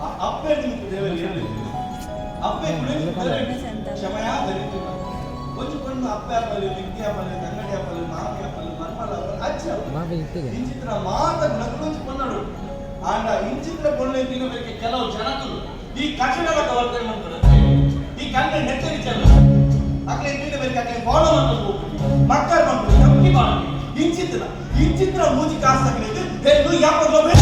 ಆ ಅಪ್ಪೆ ನಿಮ್ಗೆ ದೇವರಲ್ಲಿ ಹೇಳಿ ಅಪ್ಪೆ ಕ್ಷಮಯ ದರಿತು. ಒಂದು ಪಣ್ಣು ಅಪ್ಪೆ ಅಪ್ಪಲು, ಲಿಂಗಿ ಅಪ್ಪಲು, ತಂಗಡಿ ಅಪ್ಪಲು, ಮಾಮಿ ಅಪ್ಪಲು, ಮರ್ಮಲ ಅಪ್ಪಲು, ಅಜ್ಜಿ ಅಪ್ಪಲು. ಮಾಪೆ ಇತ್ತಿಗೆ. ಇಂಚಿತ್ರ ಮಾತ ಗುಣಗಳು ಪೊನ್ನಡು. ಆಂಡ ಇಂಚಿತ್ರ ಪೊಣ್ಣು ತಿನ್ನಬೇಕೆ ಕೆಲವು ಜನಕುಲು ಈ ಕಠಿಣದ ವರ್ತನೆ ಮಾಡ್ತಾರೆ. ಈ ಕಣ್ಣ ನೆಚ್ಚರಿಚಲ್ಲ ಅಕ್ಲೆ ತಿನ್ನಬೇಕು, ಅಕ್ಲೆ ಫಾಲೋ ಮಾಡ್ಕೊಂಡು ಹೋಗ್ಬಿಟ್ಟು ಮಕ್ಕಳು ಮಾಡ್ಕೊಂಡು ನಂಬಿ ಮಾಡಿ ಇಂಚಿತ್ರ ಇಂಚಿತ್ರ ಮೂಜಿ ಕಾಸಾಗಲಿದ್ದು ಹೆಣ್ಣು ಯಾವಾಗಲೂ ಬೇಡ.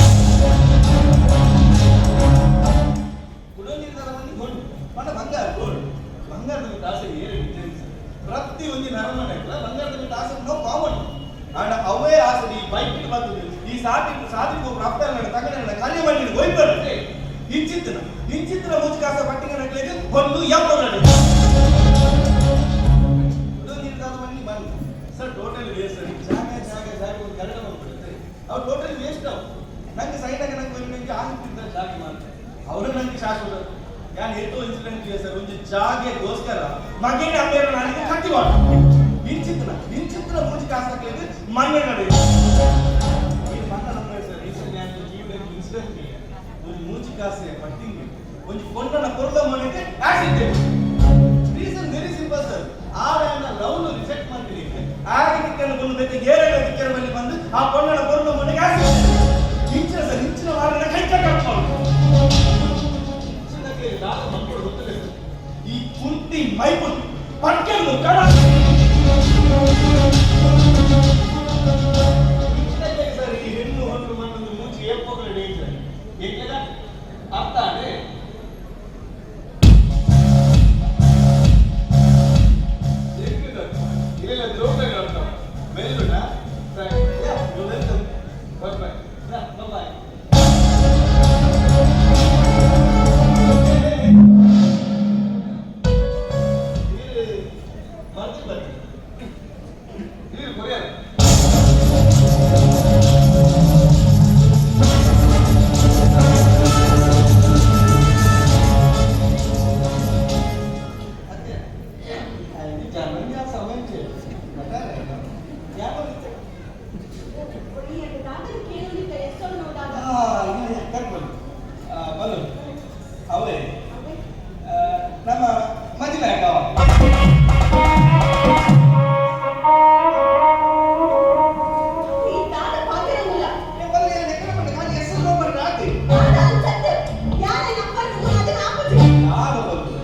ಕುಡೋನಿರ್ದಾರ ಮಂದಿ ಗೋಲ್ಡ್ ಪಂಡ ಬಂಗಾರ, ಗೋಲ್ಡ್ ಬಂಗಾರದ ಮಿತ್ತ ಆಸೆ ಏರು ಪ್ರತಿ ಒಂದು ನರಮನೆ ಬಂಗಾರದ ಮಿತ್ತ ಆಸೆ ನೋ ಕಾಮನ್. ಆಂಡ ಅವೇ ಆಸೆ ಈ ಬೈಕ್ ಬಂದಿದೆ, ಈ ಸಾಟಿ ಸಾಟಿ ಒಬ್ಬರು ಅಪ್ಪ ತಗಡ ಕಲ್ಯ ಮಾಡಿ ಹೋಯ್ಬಾರ್ದು. ಇಂಚಿತ್ತಿನ ಇಂಚಿತ್ತಿನ ಮೂಜಿ ಕಾಸ ಪಟ್ಟಿಗೆ ನಟ್ಲಿಕ್ಕೆ ಒಂದು ಯಾವಾಗ ಕುಡೋನಿರ್ದಾರ ಮಂದಿ ಬಂದು ಸರ್, ಟೋಟಲ್ ವೇಸ್ಟ್ ಸರ್. ಜಾಗ ಜಾಗ ಜಾಗ ಒಂದು ಕನ್ನಡ ಬಂದ್ಬಿಡುತ್ತೆ. ಅವ್ರು ಟೋಟಲ್ ವೇಸ್ಟ್. ಅವ್ರು ನಂಗೆ ಸೈಡಾಗ ನಂಗೆ ಒಂದು ನಂಗೆ ಆಗ್ತಿದ್ದ ಜಾಗ ಮಾಡ್ತಾರೆ ಅವರು ನಂಗೆ ಶಾಶ್ವತ. ನಾನು ಏತೋ ಇನ್ಸಿಡೆಂಟ್ ಇದೆ ಸರ್. ಒಂದು ಜಾಗೆಗೋಸ್ಕರ ಮಗೇನೆ ಅಪ್ಪೇರ ನನಗೆ ಕಟ್ಟಿ ಮಾಡು. ಇಂಚಿತ್ತಿನ ಇಂಚಿತ್ತಿನ ಮೂಜಿ ಕಾಸಾಕ್ಲಿಕ್ಕೆ ಮಣ್ಣೆ ನಡೆಯುತ್ತೆ. ಈ ಮಣ್ಣ ನಮ್ಮ ಸರ್, ರೀಸೆಂಟ್ ನಾನು ಜೀವನ ಇನ್ಸಿಡೆಂಟ್ ಒಂದು ಮೂಜಿ ಕಾಸೆ ಪಟ್ಟಿಂಗ್ ಒಂದು ಕೊಂಡನ ಕೊರ್ದ ಮನೆಗೆ accident. Reason very simple sir. ಆರಾಯಣ love reject ಮಾಡ್ತೀನಿ ಆಗ ದಿಕ್ಕನ್ನು ಬಂದು ಬೇಕು ಏರಡ ದಿಕ್ಕರ ಮೇಲೆ ಬಂದು ಆ ಕೊಂಡನ ಕೊರ್ದ ಮನೆಗೆ ಆಕ್ಸಿಡೆಂಟ್. ಇಂಚಿನ ಸರ್, ಇಂಚಿನ ವಾರನ ಕೈ ಕಟ್ಕೊಂಡು ಚಿನ್ನಕ್ಕೆ ದಾದ ಮಕ್ಕಳು ಗೊತ್ತಿಲ್ಲ ಸರ್. ಈ ಕುಂತಿ ಮೈಪುನ್ ಪಟ್ಕೆಂದು ಕಡ. ಇಂಚಿನಕ್ಕೆ ಸರ್, ಈ ಹೆಣ್ಣು ಹೊಣ್ಣು ಮಣ್ಣೊಂದು ಮೂಚಿ ಏಪೋಗಲ ಡೇಂಜರ್ ಏಕೆಲ್ಲ ಅರ್ಥ ಅದೇ. ಇಲ್ಲ, ಜೋಕಾಗಿ ಅರ್ಥ. Very good. Thanks. Yeah, you welcome. Bye bye. Yeah, bye. ಬರ್ತೀನಿ ಬರ್ತೀನಿ. ನೀರು ಕೊರಿಯರ್. ಅದೇ ಜರ್ಮನಿ ಆ ಸಮಯ क्या बोलते? ಕೇಳಲಿಕ್ಕೆ ಎಷ್ಟೋ ನೋಡಾಗ. ಕರ್ಕೊಳ್ಳಿ ಬಲು ಅವರೇ ನಮ್ಮ ಮದಿಮೆ ಅವ. ಈ ದಾದ ಪಾತಿರಂಗಿಲ್ಲ. ಹೆಸರು ರಾತಿ. ದಾದ ಅನ್ಸತ್ತೆ ಯಾರ ನಂಬರ್ ಅದನ್ನ ಹಾಕುದು. ಯಾರು ಬಂದು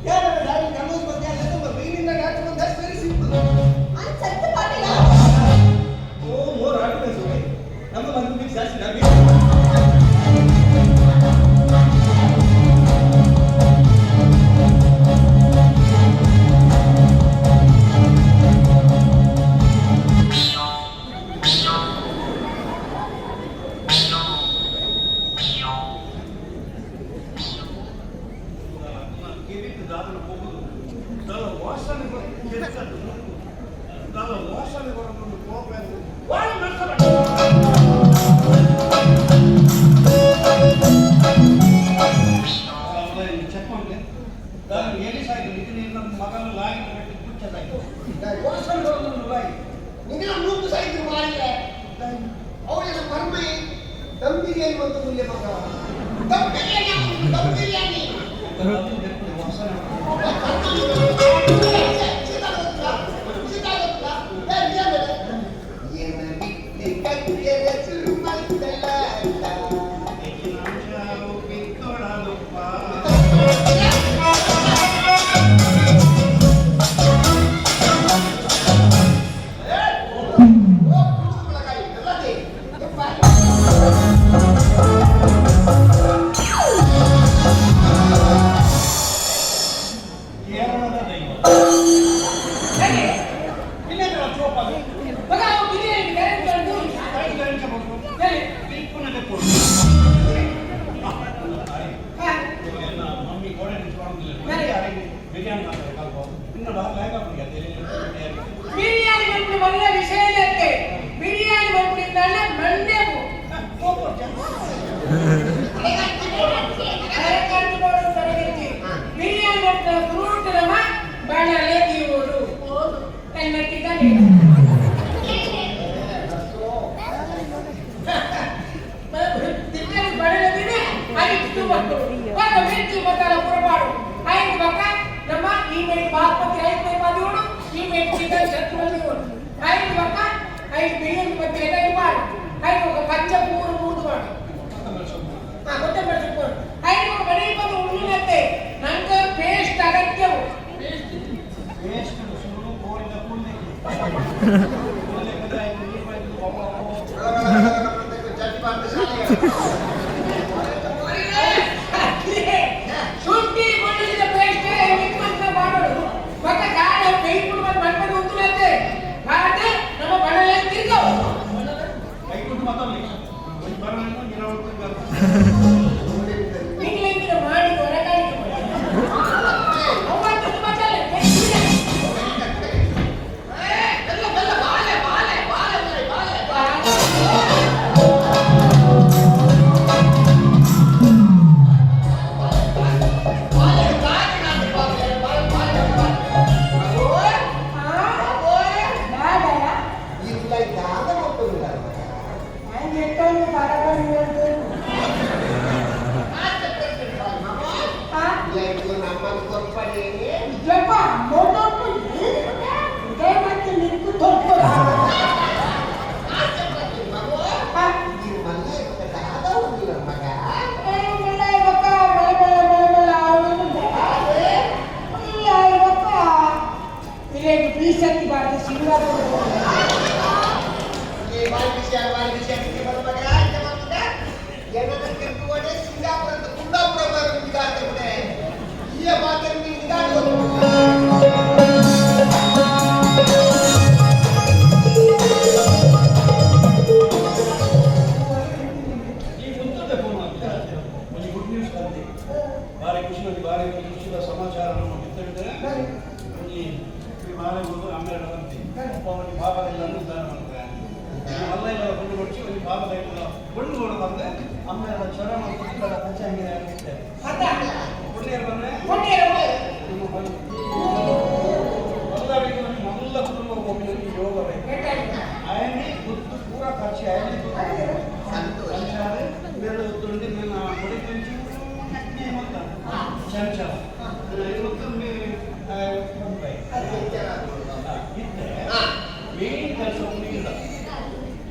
ಯಾರು ಡ್ಯಾಡಿ ಕನ್ನೋಸ್ ಬಂದು ಯಾರು ಬಂದು ಇಲ್ಲಿಂದ ಡಾಕ್ಟರ್ ಬಂದು. That's very simple. ಅನ್ಸತ್ತೆ ಪಾಟಿ. ವಾಸನೆ ಬರೋದು ಕೋಪ. ಚೆಕ್ ಮಾಡಿ ನಾನು ಎಲ್ಲಿ ಸಾಯ್ತು ಇದು ನಮ್ಮ ಮಗನ ಲಾಗಿ ಕಟ್ಟಿ ಕುಚ್ಚ ಸಾಯ್ತು ವಾಸನೆ ಬರೋದು ಲಾಗಿ. ನಿನ್ನ ನೂಕು ಸಾಯ್ತು ಮಾರಿಲ್ಲ. ಅವಳಿನ ಮರ್ಮೈ ದಮ್ ಬಿರಿಯಾನಿ ಅಂತ ಮುಲ್ಲೆ ಮಗ. ದಮ್ ಬಿರಿಯಾನಿ, ದಮ್ ಬಿರಿಯಾನಿ. ವಾಸನೆ. ಹೆಚ್ಚಿನ ಕೇರಳದ ದೈವ. ಹೇಗೆ? ಇನ್ನೇನು ಚೋಪಾದ. ಮಗ, ಅವು ಬಿರಿಯಾನಿ ಕರೆಂಟ್ ಬಂದು. ಹೇಳಿ. ಹಾ. ಮಮ್ಮಿ ಕೋಡೆ ಬಿರಿಯಾನಿ ಮಾಡ್ತಾರೆ ಕಲ್ಪ ಇನ್ನು ಹೇಗೆ. ಬಿರಿಯಾನಿ ಮಲ್ಪುನ ಮಲ್ಲ ವಿಷಯ ಇಲ್ಲತ್ತೆ. ಬಿರಿಯಾನಿ ಮಲ್ಪುನಿಂದ ಮಂಡ್ಯವು ತರಕಾರಿ ಮಾಡೋದು ತರಗತಿ. ಬಿರಿಯಾನಿ ಮಲ್ಪುನ ಫ್ರೂಟ್ ನಮ್ಮ ಬಾಣಲೆ ತೀವರು ಕಣ್ಮಟ್ಟಿದ್ದಾನೆ. ತಿಕ್ಕಲಿ ಬಡಲದಿದೆ ಅದಕ್ಕೆ ಮಕ್ಕಳು ಬಾಕ ಮಿರ್ಚಿ ಮಸಾಲ ಪುರಪಾಡು ಆಯ್ತು. ಬಕ್ಕ ನಮ್ಮ ಈ ಮೇಟ್ ಬಾಸ್ಮತಿ ರೈಸ್ ಮದಿಯೋಡು, ಈ ಮೇಟ್ ಚಿಕನ್ ಶತ್ ಮದಿಯೋಡು ಆಯ್ತು. ಬಕ್ಕ ಐದು ಬಿರಿಯಾನಿ ಮತ್ತೆ ಎಲ್ಲ ಮಾಡು ಆಯ್ತು. ఒక ಪಚ್ಚ ಪೂರು ಮೂದು ಮಾಡು. ಹಾ, ಕೊತ್ತಂಬರಿ ಸೊಪ್ಪು ಆಯ್ತು. ఒక ಬಡಿ ಬಂದು ಉಳ್ಳಿನಂತೆ ನಂಗೆ ಪೇಸ್ಟ್ ಅಗತ್ಯವು. ಪೇಸ್ಟ್ ಸುಳ್ಳು ಕೋರಿದ ಕೂಡಲೇ ಕೂಡಲೇ. ಶುಂಠಿ ಬೆಳ್ಳುಳ್ಳಿದ ಪೇಸ್ಟ್ ಮಿಕ್ಸ್ ಮಾಡೋದು. ಮತ್ತೆ ಕಾಡ ಬೇಯ್ಕೊಂಡು ಬಂದು ಮಣ್ಣು ಉತ್ತುಲಂತೆ ಕಾಡು ನಮ್ಮ ಬಣಲೆ ತಿರ್ಗವು. ಕೈಕೊಟ್ಟು ಮಾತಾಡಲಿ ಒಂದು ಬರೋಣ ಗಿಡ. ಇಂಗ್ಲೆಂಡಿನ ಮಾಡಿ ಹೊರಗಾಡಿಕೆ ಒಂಬತ್ತು ಮಸಾಲೆ. ಬಾಲೆ ಬಾಲೆ ಬಾಲೆ ಬಾಲೆ ಬಾಲೆ. ಬಾಲೆ ಬಾಲೆ ಬಾಲೆ ಬಾಲೆ ಬಾಲೆ ಬಾಲೆ. ಇಲ್ಲ ದಾದ ಮಕ್ಕಳು ನಮ್ಮನ್ನು ಕೊಪ್ಪಡಿ. ಇದು ಮಲ್ಲ ದಾದ ಉಂದಿಲ್ಲ ಮಗ. ಬೀಸತ್ತಿ ಬಾರ್ದು ಸಿಂಗಾಪುರ. ಈ ಬಾರಿ ವಿಷಯ ಬಾರಿ ವಿಷಯ ಬರೋ ಮಗ ಏನನ್ನ ತಿರುಗುವಡೆ ಸಿಂಗಾಪುರ ಅಂತ ಕುಂದಾಪುರ ಬರೋ ನಿಗಾಡ್ತೆ. ಈ ಮಾತನ್ನು ನೀನು ನಿಗಾಡುವುದು. ಈ ಮುಂತದ ಫೋನ್ ಒಂದು ಗುಡ್ ನ್ಯೂಸ್ ಬಂದೆ. ಬಾರಿ ಖುಷಿ ಒಂದು ಬಾರಿ ಒಂದು ಖುಷಿದ ಸಮಾಚಾರ ನಮ್ಮ ಬಿತ್ತಿದ್ರೆ ಈ ಈ ಮಾಲೆ ಬಂದು ಆಮೇಲೆ ಬಂತಿ ಒಬ್ಬ ಒಂದು ಪಾಪದ ಉದ್ಧಾರ ಮಾಡ್ತಾರೆ. ಮಲ್ಲ ಇಲ್ಲ ಗುಂಡು ಕೊಡಿಸಿ ಒಂದು ಪಾಪದ ಇಲ್ಲ ಗುಂಡು ಕೊಡು ಬಂದೆ ಆಮೇಲೆ ಚರಣ ಕುಟ್ಟಡ ಪಂಚಾಂಗಿ ಆಗುತ್ತೆ. ಪುಣ್ಯರು ಬಂದ್ರೆ ನಿಮ್ಮ ಮಲ್ಲರಿಗೆ ಒಂದು ಮಲ್ಲ ಕುಟುಂಬ ಹೋಗಿ ಯೋಗ ಬೇಕು. ఆయన్ని గుర్తు పూరా ఖర్చు ఆయన్ని. ಸಂತೋಷ. ಬೇರೆ ಉತ್ತುಂಡಿ నేను ಕೊಡಿ నుంచి ಚಂಚಲ ಇವತ್ತು ಇತ್ತೆ ಮೇನ್ ಕೆಲಸ ಇಲ್ಲ.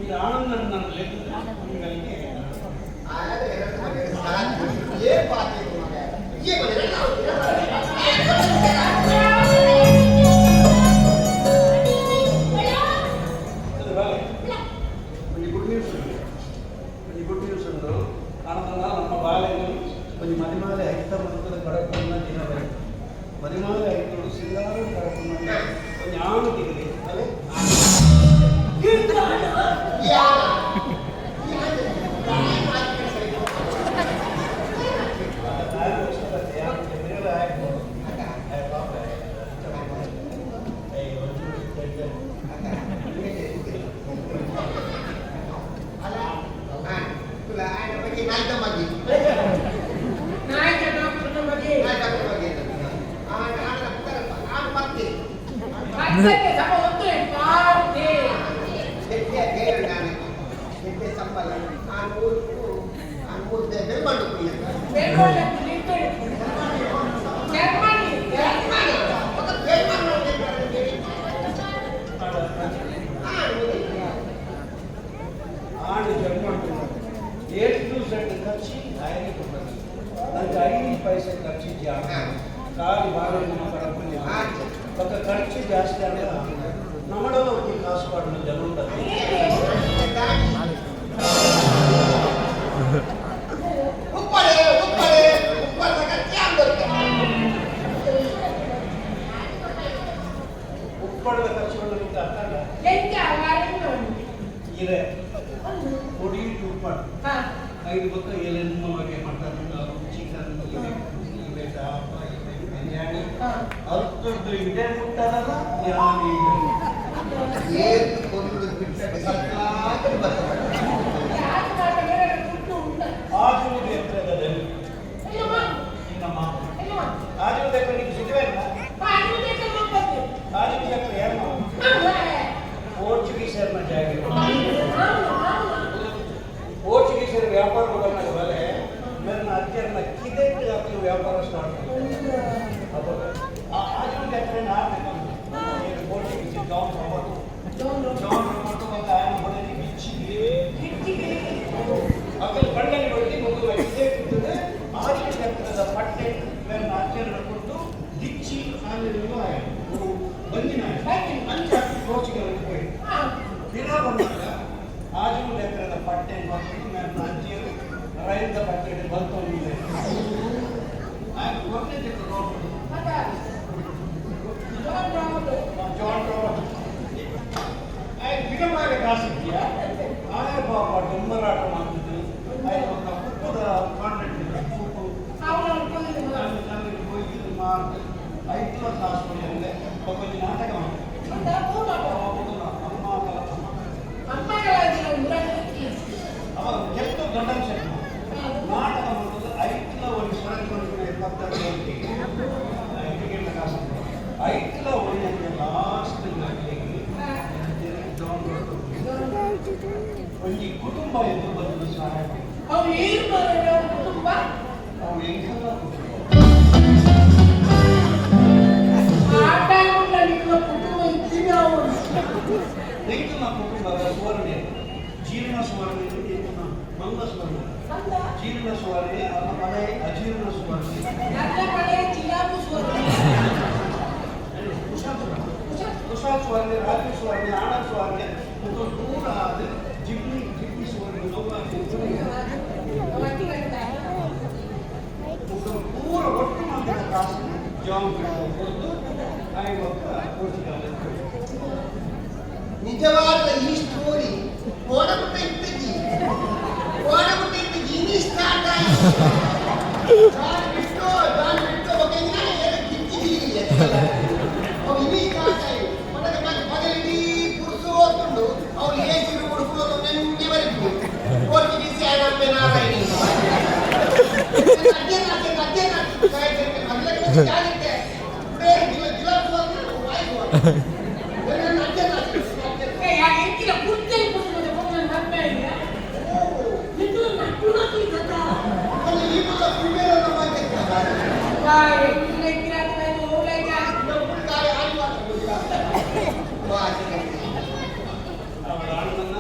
ಈಗ ಆನಂದ ನನ್ನ ಲೆಕ್ಕ ನಿಮಗೆ. ಏನ್ ಪಾತ್ರ ಮಗ? ಏನ್ ಮನೆ? ಅತ್ತೆ ಸಮ ಒತ್ತುಲೆ ಪಾರ್ತೆ. ಎಡ್ಡೆ ಬೇರೆ ನಾನು ಎಡ್ಡೆ ಸಂಬಳ ಆ ನೂರು ಆ ನೂರು ಬೆಲ್ಮಂಡು ಕುಯ್ಯ. ಬೆಂಗಳೂರಲ್ಲಿ ನಿಂತೊಳಿ. ಜರ್ಮನಿ. ಜರ್ಮನಿ ఒక ಬೆಲ್ಮಂಡು ಆಂಡ್ ಜರ್ಮನ್ ಎ ಟು ಝೆಡ್ ಖರ್ಚು ఆయనే ಕೊಟ್ಟದ್ದು. ನಂಗೆ 5 ಪೈಸೆ ಖರ್ಚು ಜಾಸ್ತಿ ಕಾಲು ಬಾರ ನಮ್ಮ ಕಡಪಲ್ಲಿ ఒక ಖರ್ಚು ಜಾಸ್ತಿ ಆಗ ನಮ್ಮಡಲ್ಲ ಒಂದು ಕಾಸು ಪಾಡಲು ಜನ ಉಂಟು. ಉಪ್ಪಡೆ ಉಪ್ಪಡೆ ಉಪ್ಪದ ಖರ್ಚು ಆಗ್ಬರುತ್ತೆ. ಉಪ್ಪಳದ ಖರ್ಚುಗಳು ನಿಂಗೆ ಅರ್ಥ ಅಲ್ಲ. ಎಂಚ ವಾರಿಂದ ಉಂಟು. ಇದೆ పొడి ಉಪ್ಪಡು. ಹಾ. ಐದು ಬೊಕ್ಕ ಏಳೆಣ್ಣು ಬಗೆ ಮಟನ್, ಚಿಕನ್, ಇದೆ ಚಾಪ, ಇದೆ ಬಿರಿಯಾನಿ. ಅರ್ಥದ್ದು ಇದೇ ಮುಟ್ಟದಲ್ಲ ಯಾನ್. ಏನು ಕೊಂದು ಬಿಟ್ಟರೆ ಸಕಾತ್ ಬರ್ತದೆ. ಆಟ ಮಾಟ ಬೇರೆ ದುಡ್ಡು ಉಂಟ. ಆಜುವುದು ಎತ್ತರದಲ್ಲಿ. ಎಲ್ಲಮ್ಮ. ಇನ್ನಮ್ಮ. ಎಲ್ಲಮ್ಮ. ಆಜುವುದು ಎತ್ತರ ನಿಮಗೆ ಸಿಗುವೆ ಇಲ್ಲ. ಹಾ, ನೀವು ಬೇಕಾದ್ರೆ ಹೋಗ್ಬರ್ತೀವಿ. ಆಜುವುದು ಎತ್ತರ ಏನು? ಹಾ. ಪೋರ್ಚುಗೀಸರ್ನ ಜಾಗ. ಹಾ ಹಾ. ಪೋರ್ಚುಗೀಸರು ವ್ಯಾಪಾರ ಬದಲಾಗ ನನ್ನ ಅಜ್ಜರ್ನ ಕಿದೆಟ್ ಹಾಕಲು ವ್ಯಾಪಾರ ಸ್ಟಾರ್ಟ್. ಆ ಆಜುವುದು ಎತ್ತರ ನಾನು Portuguese John Robert. John Robert ಮತ್ತು ఆయన ಬಡಲಿ ಗಿಚ್ಚಿಗೆ ಅಕಲ್ ಕಣ್ಣಲ್ಲಿ ಹೊಡೆದು ಮಗು ಇದೇ ಕೂತದೆ. ಆಜು ಎತ್ತರದ ಪಟ್ಟೆ ನನ್ನ ಅಜ್ಜರನ್ನ ಕೊಟ್ಟು ಗಿಚ್ಚಿ ಆಮೇಲೆ ಬಂದಿನ ಅಂಚ ಪೋರ್ಚುಗಲ್ ಹೋಗಿ ದಿನ ಬಂದಾಗ ಆಜು ಎತ್ತರದ ಪಟ್ಟೆ ಮತ್ತು ನನ್ನ ಅಜ್ಜಿಯರು ರೈಲ್ದ ಪಟ್ಟೆ ಬಂತು. ఆయన ಕೊಟ್ಟೆ road. John Robert ఆయన ಬಿಡಮಾಗ ಕಾಸಿದ್ಯಾ ಆಯ ಪಾಪ ಡೊಂಬರಾಟ ಮಾಡ್ತಿದ್ದು. ఆయన ఒక ಕುಪ್ಪದ ಕಾಂಟ್ರಾಕ್ಟ್ ಕುಪ್ಪು ಹೋಗಿ ಮಾರ್ದು ಐದು ಕಾಸು ಕೊಡಿ ಅಂದ್ರೆ ಒಬ್ಬ ನಾಟಕ ಮಾಡ್ತಾರೆ. ಅಮ್ಮ. ಅವಾಗ ಗೆದ್ದು ದೊಡ್ಡ ನಾಟಕ ಮಾಡೋದು ಐಟ್ಲ ಒಂದು ಸರಕು 70 ಟಿಕೆಟ್ ಕಾಸು ಐಟ್ಲ ಒಂದು ಲಾಸ್ಟ್ ಒಂಜಿ ಕುಟುಂಬ ಎಂದು ಬಂದು ಸಹಾಯ. ಅವು ಏರು ಕುಟುಂಬ. ಅವು ಎಂಕಲ್ಲ ಕುಟುಂಬ. ಆ ಟೈಮ್ ನಿಮ್ಮ ಕುಟುಂಬ ಇದ್ದೀವಿ ಅವರು. ಎಂಕಲ್ನ ಕುಟುಂಬದ ಸುವರ್ಣೆ ಜೀರ್ಣ ಸುವರ್ಣೆ, ಎಂಕಲ್ನ ಮಂಗ ಸುವರ್ಣ. ಜೀರ್ಣ ಸುವರ್ಣೆ ಅಲ್ಲ ಮನೆ ಅಜೀರ್ಣ ಸುವರ್ಣೆ. ನನ್ನ ಕಡೆ ಜಿಲಾಬು ಸುವರ್ಣ. ಕುಶಾಲ್ ಸುವರ್ಣ, ಕುಶಾಲ್ ಸುವರ್ಣೆ, ರಾತ್ರಿ ಸುವರ್ಣೆ, ಆನಂದ್ ಸುವರ್ಣೆ ಮತ್ತು ಪೂರ ಅದು ಜಿಬ್ನಿ ಜಿಬ್ನಿ ಸುವರ್ಣೆ ಪೂರ ಒಟ್ಟು ಮಂದಿರ ಕಾಸು ಜಾಮ್ ಕೊಟ್ಟು ಆಯ್ವಾಗ ಪೋರ್ಚುಗಲ್. ನಿಜವಾದ ಈ ಸ್ಟೋರಿ ಕೋಡಗುಟ್ಟ ಇತ್ತಿದ್ದಿ ಕೋಡಗುಟ್ಟ ಇತ್ತಿದ್ದಿ ಇನಿ ಸ್ಟಾರ್ಟ್ ಆಯ್ತು. ಜಾನ್ ಬಿಟ್ಟು ಜಾನ್ ಬಿಟ್ಟು ఒక ಏನ ಕಿಚ್ಚಿಗಿಲಿ ಅವು ಇನಿ ಸ್ಟಾರ್ಟ್ ಆಯ್ತು. ಮನಗ ಮಗಲಿಡೀ ಪುರುಸು ಓದ್ಕೊಂಡು ಅವ್ರು ಏಸಿರು ಹುಡುಕುಲು ನೆನ್ನೆ ಬರಿತು ಪೋರ್ಚುಗೀಸ್ ಯಾನಮ್ಮೆ ನಾರಾಯಣಿ ಅಧ್ಯಯನ ಅಧ್ಯಯನ ಮೊದಲಕ್ಕೆ ವಾಯ್ತು ಅಧ್ಯಯನ. ಎಂಕಿನ ಕುರ್ತಲ್ಲಿ ಕುಟುಂಬದ ಪೊಂಗಲ್ ನಮ್ಮೆ ನಿಂತು ನಟ್ಟು ನಟ್ಟು ಕಥಾ. ಅವಳ ಅಣ್ಣನ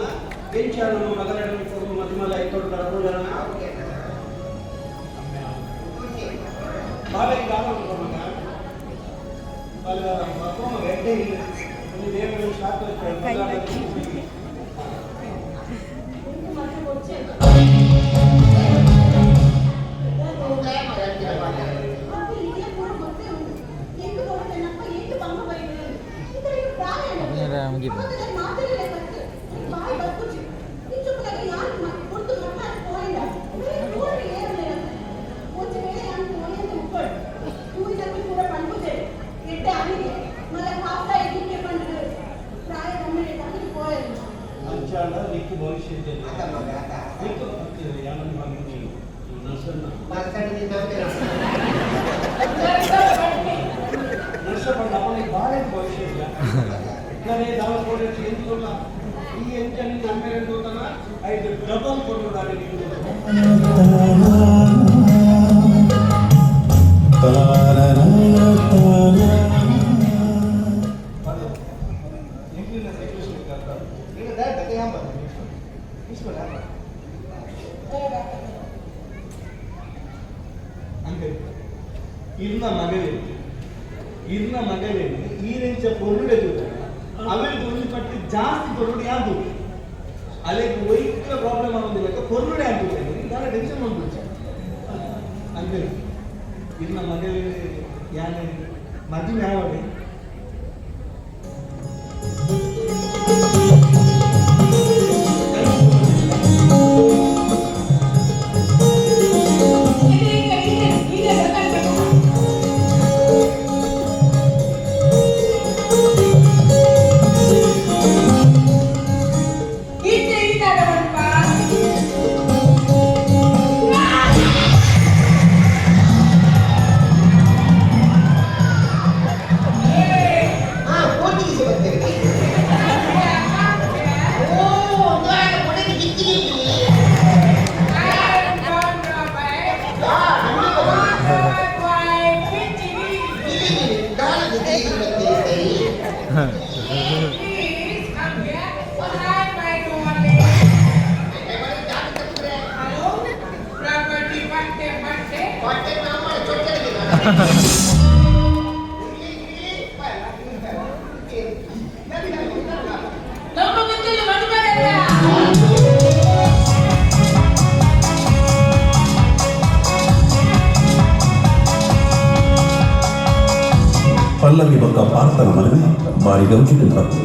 ಬೆಂಚಾನನ್ನು ಮಗನನ್ನು ಕೊಡು ಮದುಮಲ ಐತೊಡು ಕಡಪುಡನ ಬಾಲೆ ಗಾನ ಮಗ ಬಾಲ ಮಗ ಎಡ್ಡೆ ಇಲ್ಲ ಒಂದು ದೇವರು ಸಾಕು. ಅಂಚಾಂಡ ನಿಕ್ಕು ಭವಿಷ್ಯ ನಿಕ್ಕು ಯಾನನ್ನು ಬಂದು ನರ್ಸನ್ನ ನರ್ಸ ಬಂದ ಅವನಿಗೆ ಬಾಳೆ ಭವಿಷ್ಯ ಇಲ್ಲ. ನಾನೇ ದಾವ ಕೊಡಿ ಎಂತಲ್ಲ ಈ ಎಂಚ ನಿನ್ನ ಅಮ್ಮೇರೆ ತೋತನ ಐದು ಡಬಲ್ ಕೊಡು ನೀವು. ಎಂಕ್ಲಿನ ಸಿಚುವೇಶನ್ ಅಂತ. ಈಗ ದಾಟ್ ಅದೇ ಹಂಬ ಇಸ್ಕೊಳ. ಅಂಕಲ್, ಇರ್ನ ಮಗಳೇ, ಇರ್ನ ಮಗಳೇ, ಈರೆಂಚ ಪೊರುಡೆ ತೂತನ ಅವೆಲ್ದು ಒಂದು ಪಟ್ಟಿ ಜಾಸ್ತಿ ಪೊರುಡೆ ಯಾವುದು ಅಲೆಗ್ ಒಯ್ಕ್ಲ ಪ್ರಾಬ್ಲಮ್ ಆಗೋದಿಲ್ಲ. ಪೊರುಡೆ ಆಗ್ತದೆ, ದಾಲ ಟೆನ್ಷನ್ ಬಂದ್ಬಿಡ್ತು. ಅಂಕಲ್, ಇರ್ನ ಮಗಳೇ ಯಾನೆ ಮದುವೆ ಯಾವಾಗ? ಈಗ ಈಗ ಈಗ ಗೊತ್ತಾಗ್ಬೇಕು. ಈಚೆ ಈದಾದ ಮಲ್ಪ. ಹಾ, ಪೋರ್ಚುಗೀಸ್ ಬರ್ತೀರಿ. ಓ, ಒಂದು ಆಗ ಕೊಡೆಗೆ ಗಿಚ್ಚಿ ಗಿಚ್ಚಿ. ಆ, ಇಲ್ಲಿ ದಾಲ ಜೊತೆ ಬರ್ತೀರಿ. Please come here. Hi, my darling. Hello? Property ಪಟ್ಟೆ ಪಟ್ಟೆ. ಹೊಟ್ಟೆ ನಮ್ಮ ಚೊಚ್ಚಲಿಗೆ. ನಮ್ಮ ಮಕ್ಕಳು ಮದುಮಗಲ್ಲ. ಪಲ್ಲವಿ ಬೊಕ್ಕ ಪಾರ್ಥನ ಮದುವೆ ಬಾರಿ ಗೌಜಿಗೆ ಬರ್ತದೆ.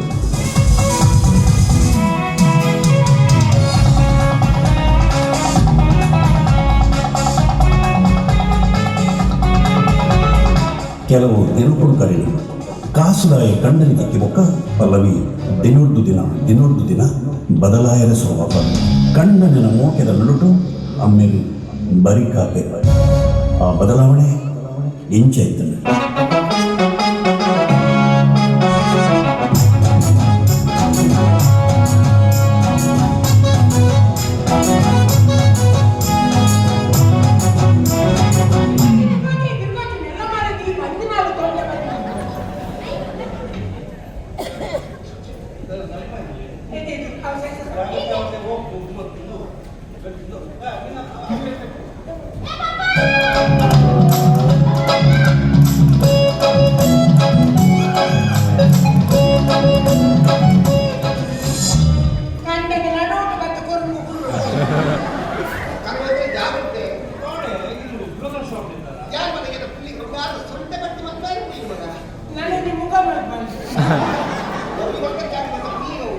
ಕೆಲವು ದಿನಕ್ಕೂ ಕರೀಲಿ ಕಾಸುದಾಯ ಕಂಡನಿ ತಿಕ್ಕಿ ಬೊಕ್ಕ ಪಲ್ಲವಿ ದಿನೊಡ್ದು ದಿನ ದಿನೊಡ್ದು ದಿನ ಬದಲಾಯರ ಸ್ವಭಾವ. ಕಣ್ಣನಿನ ಮೋಕೆದ ನಡುಟು ಅಮ್ಮೆಗೆ ಬರಿಕಾಪೆ. ಆ ಬದಲಾವಣೆ ಇಂಚೈತನೆ. ತಿರ್ಗೋತಿ ನೆಲ್ಲ ಮಾಡಿದ್ವಿ ಬಂದಿನಾಳು ತೊಂದರೆ ಬಂದ. ಇದು ಅವಶ್ಯಕ. ಕಂಡನ ನಡೋಟು ಮತ್ತು ಕೊರ್ಮು ಕುರುಡು. ಜಾಗ್ರತೆ. ಯಾರ ಮನೆಗೆ ಪುಲಿ ಸೊಂಟ ಬಟ್ಟಿ ಮತ್ತೆ ಪುಲಿ ಮಗ. ನನಗೆ ಮುಖ ಮಾಡ್ಬಾರ್ದು. ಒಬ್ಬ ಮಗ ಜಾಗ್ರತೆ ಪುಲಿ ಅವು.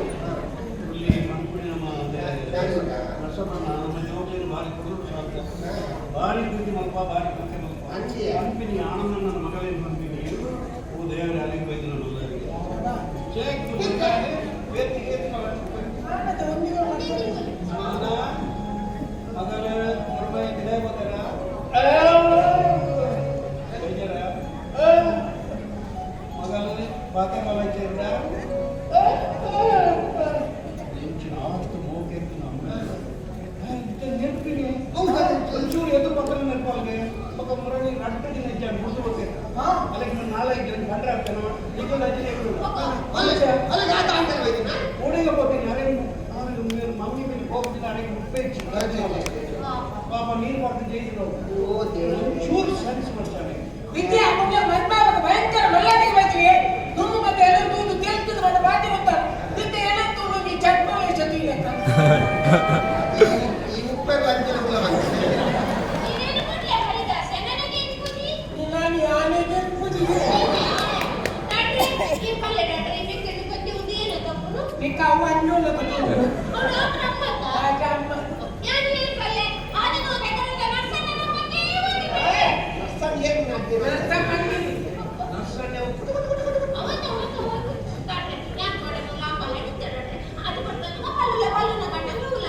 ಬಾರಿ ಪ್ರೀತಿ ಮಲ್ಪ, ಬಾರಿ ಪ್ರೀತಿ ಮಲ್ಪ. ಅಂಚೆ. ಪಂಪಿನಿ ಆನಂದನ ಮಗಳೇನು ಪಂಪಿನಿ. ಓ ದೇವರೇ, ಅಲ್ಲಿಗೆ ಬೈದು ನಾನು. ಆನಂದ ಒಂದಿಗೆ ಮಾಡ್ತಾರೆ. ಮಗಳ ಮರ್ಮಯ ಗಿಡ ಬರ್ತಾರ. ಮಗಳ ಬಾತೆ ಮಲಚೇರ ಇಂಚಿನ ಆಸ್ತು ಮೋಕೆ ನೆನಪಿನಿ. ಒಂಚೂರು ಎದುರು ಪಕ್ಕದ ನೆನಪಾಲ್ಗೆ ಪಕ್ಕ ಮುರಳಿ ನಟ್ಟು ದಿನ ಇಜ್ಜ ಮುರಿದು ಹೋಗ್ತೇನೆ. ಅಲ್ಲಿಗೆ ನಾಲ್ಕು ಜನ ಕಂಡ್ರೆ ಆಗ್ತಾನೆ ಈಗ ಅಜ್ಜಿ. ಅಲ್ಲ ಅಲ್ಲ, ಯಾತ ಅಂತಾರೆ ಹೋಯ್ತಿನ? ಓಡಿಗೆ ಹೋಗ್ತೀನಿ. ಅರೆ, ಆಮೇಲೆ ಮಮ್ಮಿ ಮೇಲೆ ಹೋಗ್ತೀನಿ. ಅರೆ, ಮುಪ್ಪೆ ಪಾಪ ನೀರು ಮಾಡ್ತೀನಿ ಜಯಿಸಿದ್ರು. ಓ ದೇವರೇ. ಚೂರು ಸೆನ್ಸ್ ಮಾಡ್ತಾನೆ. ವಿದ್ಯಾ ಮುಂದೆ ಮದ್ಮಾವಾಗ ಭಯಂಕರ ಮರ್ಯಾದೆಗೆ ಬೈತೀವಿ ದುಮ್ಮು ಮತ್ತೆ ಎಲ್ಲ ತೂದು ತೇಲ್ತದ ಮತ್ತೆ ಬಾಟಿ ಗೊತ್ತಾರೆ ತಿಂತ ಏನಂತ ಈ ಚಟ್ಮ ವೇಷ ತೀಲಕ್ಕ. ಈ ಉಪ್ಪೆಲ್ಲ ಅಂಚಿನ ಮೂಲ. ನೀನೇನು ಕೊಡ್ಲೆ ಹರಿದಾಸ ನನಗೆ ಪೂಜಿ? ನಾನು ಯಾನೇ ಪೂಜೆ. ಡಾಕ್ಟ್ರೆ, ಈ ಪಲ್ಲೆ ಡಾಕ್ಟ್ರೆ, ನಿಮಗೆ ಗೊತ್ತಿ ಉದೇನು ತಪ್ಪುನು? ನಿಕ್ಕ ಅವು ಅನ್ನೋಲ್ಲ ಗೊತ್ತಿಲ್ಲ. ಅವ್ರು ಡಾಕ್ಟರ್ ಅಮ್ಮತ್ತ. ಅಮ್ಮ. ಯಾನು ಏನು ಪಲ್ಲೆ ಆದನು ತೆಗರದ ನರ್ಸನ್ನ ನಮ್ಮಕ್ಕೆ ಹೋಗಿ. ಏನು ಮಾಡ್ತೀರಾ? ನರ್ಸ ಪಂಡಿತ್. ಅವತ್ತು ಅವತ್ತು ಹೋಗು ಡಾಕ್ಟ್ರೆ, ಯಾಕೆ ಮಾಡಬೇಕು ಆ ಪಲ್ಲೆ ಡಾಕ್ಟ್ರೆ ಅದು ಕೊಡ್ತಾನೆ ಪಲ್ಲುಲ ಪಲ್ಲುನ ಗಂಡ ನೂಲ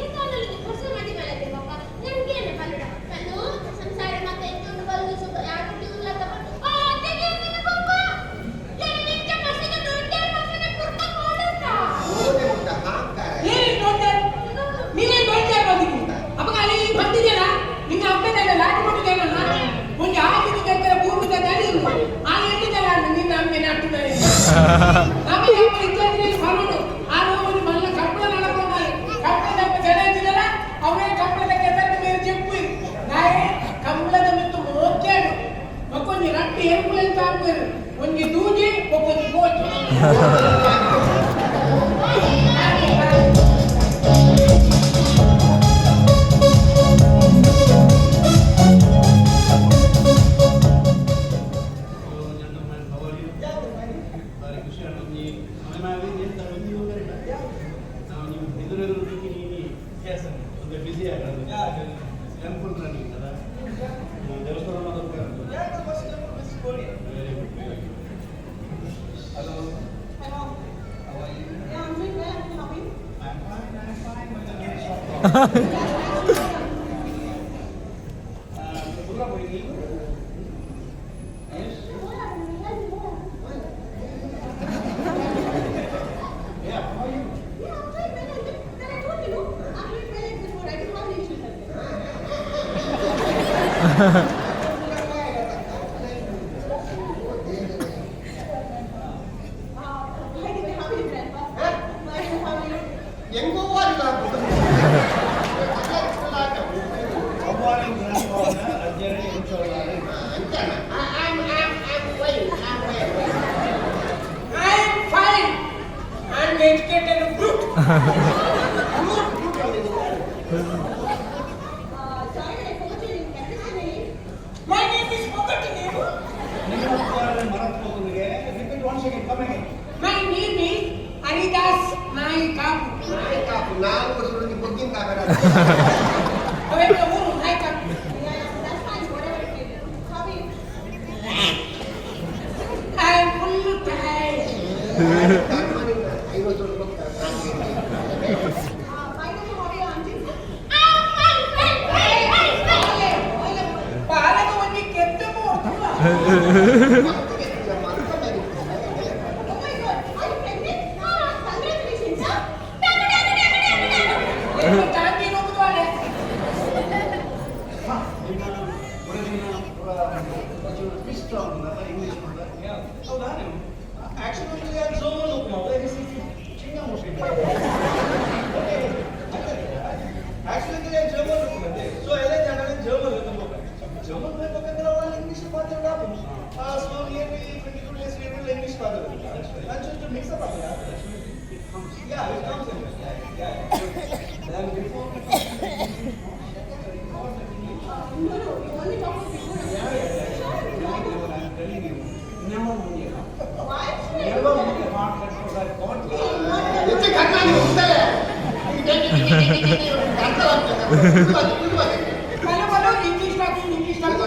ಈ ಕಾಲದಲ್ಲಿ ಹೊಸ ಮದಿ ಮೇಲೆ ಪಾಪ ನನ್ಗೆ ಏನು ಪಲ್ಲುಡ ಪಲ್ಲು ಸಂಸಾರ ಮತ್ತೆ ಎಂಚುಂಡು ಪಲ್ಲು ಸುಖ ಯಾರು ಉಲ್ಲ ತಪ್ಪ ಆ ಅತ್ತೆಗೆ ಅಂದಿನ ಪಪ್ಪ ಏನು ನಿಂಚ ಮಸ. ನಮಗೆ ಇದ್ದಾದ್ರೆ ಬರೋದು ಆ ಒಂದು ಮಲ್ಲ ಕಂಬಳ ನಡಪೋನಾలి. ಕಂಬಳದ ಜನ ಇದ್ದಿರಲ್ಲ, ಅವರೇ ಕಂಬಳದ ಕೆಸರು ಮೇಲೆ ಜಂಪು ನಾಯೇ ಕಂಬಳದ ಮಿತ್ತು ಮೋಕ್ಯಾಡು ಒಕ್ಕೊಂಜಿ ರಟ್ಟಿ ಎಂಬುಲೆನ್ಸ್ ಹಾಕುವರು, ಒಂಜಿ ದೂಜಿ ಒಕ್ಕೊಂಜಿ coach. Hello, gentlemen, how are you? ಬಾರಿ ಖುಷಿ ಆಂಡ್ ಒಂಜಿ ಎಂತ ಒಂಜಿ ನಾವು ನೀವು ಎದುರೆದುರು ತಿಕ್ಕಿನಿ. Yes, sir. ಒಂದು ಬಿಸಿ ಆಗದು. Yeah, temple running ಅದ ದೇವಸ್ಥಾನ ಮಾತ್ರ. Yeah, the first temple visit Korea. Very good, very good. Hello. Hello. How are you? Yeah, I'm doing well. How are you? I am fine, I am fine. ಪೂರ ಹೋಗಿ. Yes. Yeah, how are you? Yeah, I'm doing well. Then I told you, no, I'm doing well at before. I don't have any issues like that. By the way, how are you, Grandpa? Why, how are you? ಹೆಂಗೋ ಅಲ್ಲ. How are you, grandpa? ಅಜ್ಜರೇ ಎಂಚೋಲಾರೆ? I'm fine, I'm fine. I am fine. I am educated brute. Sorry, I forgot your name. Can I your name? My name is forgotten name. ನಿಮ್ಮ ಮರತ್ ಹೋಗುದಿಗೆ. Repeat one second, come again. My name is Haridas Naik. ನಾಯಿ ಕಾಪು ನಾಲ್ಕು ವರ್ಷ ಬೊಗ್ಗಿನ ಕಾಪರ. ಅವೆಲ್ಲ ಊರು ನಾಯ್ಕಾಪು. Yeah, yeah, that's fine. Whatever it is. How are you? I am full tired. 50 ವರ್ಷ. By the way, how are you, auntie? I'm fine, fine, fine, fine, fine. ಪಾಲಕ ಒಂಜಿ ಕೆತ್ತ ಪೋಡ್ತುಲ್ಲ. Oh my God, are you pregnant? Ah, congratulations, huh? ಡಾಕು, ಡಾಕು, ಡಾಕು, ಡಾಕು, ಡಾಕು. ಏನು ಟಾಂಗಿ ನೋಕುದುವಾಲೆ. ನಿಮ್ಮ ಒಳಗಿನ ಪೂರ twist ಆಗುದಲ್ಲ English ಮಾಡ. ಹೌದಾ ನೀವು? Actually, I'm so look now. ಚಿನ್ನ ಮೋಸ. Actually, I'm German look. So, ಎಲ್ಲ ಜನ ಜರ್ಮನ್ ಜರ್ಮನ್ ಬೇಕಂದ್ರೆ ಅವರಲ್ಲಿ ಇಂಗ್ಲಿಷ್ ಮಾತಾಡೋದು. So nearly 22 days English ಮಾತಾಡೋದು. ಅಂಚು ಮಿಕ್ಸ್ ಅಪ್ ಆಗ್ತದೆ. Yeah, it comes in. Yeah. Then before No, you only talk with before. Sure, why not? I'm telling you, never Mundia. Why should I do Never that? Mundia. Not that was I thought. ಹೆಚ್ಚು ಕರ್ನಾಟಕ ಹೋಗ್ತಾರೆ. ಬಲ ಬಲ English talking, English talking.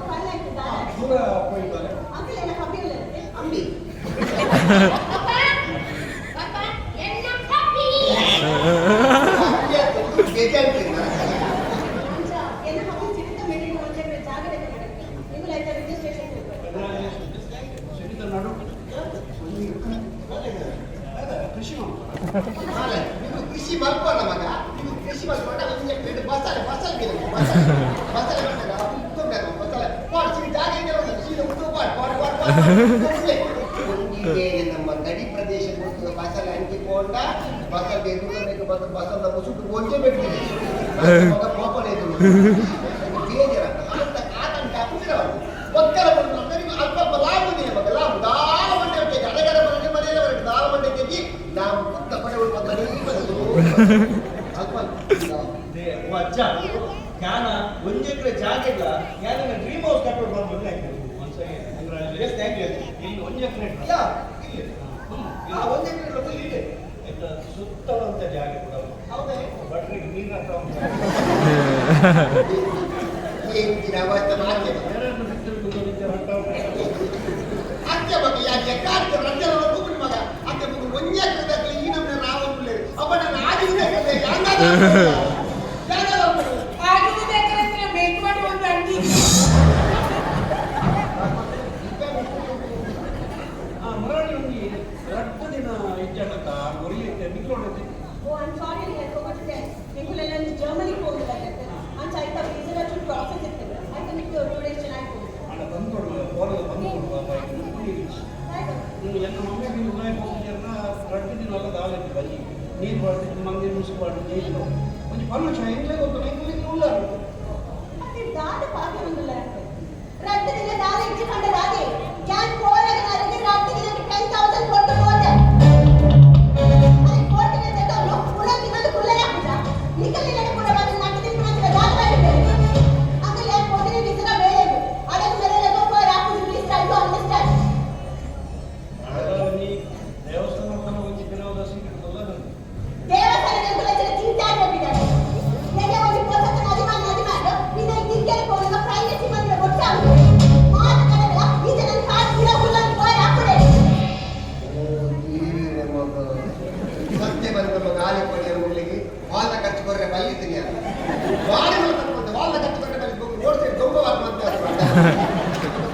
Fun like that. ದೂರ ಹೋಗಿದ್ದಾರೆ. Uncle, என்ன happy இல்ல? ಅಂಬಿ. Papa, papa, ಎನ್ನ ಹ್ಯಾಪಿ. ಬೇಜಾರ್ತಿಲ್ಲ. ಅಂಚ, என்ன happy ಚಿಕ್ಕ ಮೇಲಿನ ಒಂಜೆ ಜಾಗ ಬೇಕು. ನಿಮ್ಗೆ ಲೈಕ್ ರಿಜಿಸ್ಟ್ರೇಷನ್. ಸಿಟಿದ ನಡು ಕೃಷಿ ಮಾಡ್ತಾರೆ. ನೀವು ಕೃಷಿ ಮಲ್ಪಲ್ಲ ಮಗ, ನೀವು ಕೃಷಿ ಮಲ್ಪಂಡ ಒಂದು ಎಕರೆ ಬಸಾಲೆ ಬಸಲ್ ಬೇಕು. ಬಸಲೆ ಬಸಲೆ ಮಾಡ್ತಾರೆ, ಅದು ಉತ್ತಮ ಬಸಲೆ ಪಾಡ್ ಸೀ ಜಾಗ ಇದೆ ಉಂಟು. ಸೀದಾ ಉದ್ದು ಪಾಡ್ ಪಾಡ್ ಪಾಡ್ ಪಾಡ್ ಒಂದಿಗೆ ನಮ್ಮ ಗಡಿ ಪ್ರದೇಶ ಕೊಡ್ತದೆ. ಬಸಲೆ ಅಂಟಿಕೊಂಡ ಬಸಲ್ ಬೇಕು ಬೇಕು ಬಸ ಬಸಲ್ದ ಮುಸುಟು ಒಂಜೆ ಬೇಕು ಮಗ ಕೋಪಲ ಇದು ಬೇಜಾರ ಅಂತ ಆತಂಕ ಹಾಕುತ್ತಿರವರು ಒಕ್ಕಲ ಬಂದು ಅಂದ್ರೆ ಅಲ್ಪ ಅಲ್ಪ ಲಾಭ ಇದೆ ಮಗ, ಲಾಭ ದಾಲ ಮಂಡೆ ಉಂಟು. ಗಡಗಡ ಬಂದ್ರೆ ಮನೆಯ ಬರಬೇಕು. ದಾಲ ಮಂಡೆ ತೆಗಿ ನಾವು ಕುತ್ತ ಪಡೆ ಬಂದು ಅಲ್ಪ. ಅಜ್ಜ ಜ್ಞಾನ ಒಂದ್ ಎಕರೆ ಜಾಗ ಇಲ್ಲ. ಯಾನ ಡ್ರೀಮ್ ಹೌಸ್ ಕಟ್ಟೋದು ಬಂದ್ಬಿಟ್ಟು. Once again, yes, thank you. ಇಲ್ಲಿ ಒಂದು ಎಕರೆ. ಯಾ, ಇಲ್ಲಿ. ಆ ಒಂದ್ ಎಕರೆ ಫುಲ್ ಇದೆ. ಸುತ್ತಲಂತ ಜಾಗ ಕೂಡ. ಹೌದಾ? ಭಟ್ರಿಗೆ ನೀರು ಹತ್ರ ಉಂಟು. ಎಂಚಿನ ಅವಸ್ಥೆ ಮಾಧ್ಯಮ. ಬೇರೆ ಬಿತ್ತಲು ಕೂತೋದಿದ್ದೆ ಹಟ್ಟ ಉಂಟು. ಅತ್ತೆ ಮಗ ಯಾಕೆ ಕಾಡ್ತು ರಜ್ಜಲ ಕೂಗುನಿ ಮಗ. ಅತ್ತೆ ಮಗ ಒಂಜೆ ಎಕರೆ ಈ ನಮ್ಮನೆ ರಾವಣ ಅಪ್ಪ ನಾನು ಆಗಿದ್ದೆ ಯಾಂಗಾದ. ಆಗಿದೆ ಬೇಕಾದ್ರೆ ಮೇಕ್ ಮಾಡಿ ಒಂದು ಅಂಗಿ. ಆ ಮರಳಿ ಒಂಜಿ ರಡ್ಡು ದಿನ ಇಜ್ಜಾಟತ್ತ ಒರಿಯತ್ತೆ ನಿಕ್ಲೋಡತ್ತೆ. Oh, I'm sorry, I forgot to tell. ನಿಂಗುಲೆಲ್ಲ ಜರ್ಮನಿಗೆ ಹೋಗೋದಾಗತ್ತೆ. ಅಂಚ ಆಯ್ತಾ ವೀಸಾ ಚೂರು ಪ್ರಾಸೆಸ್ ಇರ್ತದೆ. ಆಯ್ತಾ ನಿಮ್ಗೆ 2 ಡೇಸ್ ಚೆನ್ನಾಗಿ ಹೋಗುತ್ತೆ. ಅಣ್ಣ ಬಂದು ಕೊಡುವ, ಫೋನ್ ಬಂದು ಕೊಡುವ. ಎನ್ನ ಮಮ್ಮಿ ಬಿ ಉಲಾಯಿ ಪೋಪುಜೆರ್ನ ರಡ್ಡ್ ದಿನಲ ದಾಲ ಬಲ್ಲಿ ನೀರು ಪಾಡ್ದು ಮಂಗೆ ಮುಸುಕು ಪಾಡ್ದು ಜೈಲು ಒಂಜಿ ಪನ್ನುಚ ಎಂಕ್ಲೆ ಗೊತ್ತುಂಡು ಎಂಕುಲು ಇತ್ತೆ ಉಲ್ಲಾರು. ಅತ್ತೆ ದಾದ ಪಾತೆರೊಂದುಲ್ಲ ರಡ್ಡ್ ದಿನ ದಾದ ಇಜ್ಜಿ ಪಂಡ ದಾದೆ ಯಾನ್ ಪೋರಗ ನರಗೆ ರಡ್ಡ್ ದಿನಕ್ಕೆ 10,000 ಕೊಟ್ಟು ಪೋತೆ. ಅರೆ ಕೋಟಿನ ಜೊತೆ ಪುರ ತಿನ್ನದು ಕುಲ್ಲರೆ ಪೂಜ ನಿಕಲಿನ ಪುರ ಬಂದು ನಟ್ಟು ತಿನ್ಪುನಂಚಿನ ದಾದ ಬಂದಿದೆ ಅಂಕಲ್. ಯಾನ್ ಪೋತಿನ ದಿಸದ ಬೇಲೆಗು ಅಡಗು ಮೆರೆಲೆ ಪೋರ ಪೂಜ. Please try to understand. ನೀ ದೇವಸ್ಥಾನ ಒಂಜಿ ಪಿರವುದ ಸೀಟ್ ಕೊಲ್ಲ. ದೇವಸ್ಥಾನದ ಅಂಕುಲಂಚಿನ ಚಿಂತೆ ಹೋಗಿದ್ದಾರೆ. ನೆನ್ನೆ ಒಂಜಿ ಪೊಸತ ನದಿ ಮಾಡ್ ನದಿ ಮಾಡ್ ನಿನ್ನ ದಿಕ್ಕೆಲ ಪೋನಗ ಪ್ರೈವೇಸಿ ಮಂದಿರ ಗೊತ್ತಾಗುದು ಮಾತ ಕಡೆಗಳ ಈ ಜನ ಕಾಡ್ ಗಿಡ ಹುಲ್ಲನ್ನು ಪೋರ ಹಾಕುಡೆ. ಓ ದೇವ್ರೆ ಮಗ. ಸತ್ಯ ಬಂದ ಮಗ ಆಲಿ ಕೊಡಿಯ ಮುಗ್ಲಿಗೆ ವಾಲ್ದ ಖರ್ಚು ಕೊರ್ರೆ ಬಲ್ಲಿ ತಿನಿಯ ಬಾರಿ ಮಾತಾಡ್ಕೊಂಡೆ. ವಾಲ್ದ ಖರ್ಚು ಕೊರ್ರೆ ಬಲ್ಲಿ ನೋಡ್ತೀನಿ ದೊಂಬ ವಾಲ್ ಮತ್ತೆ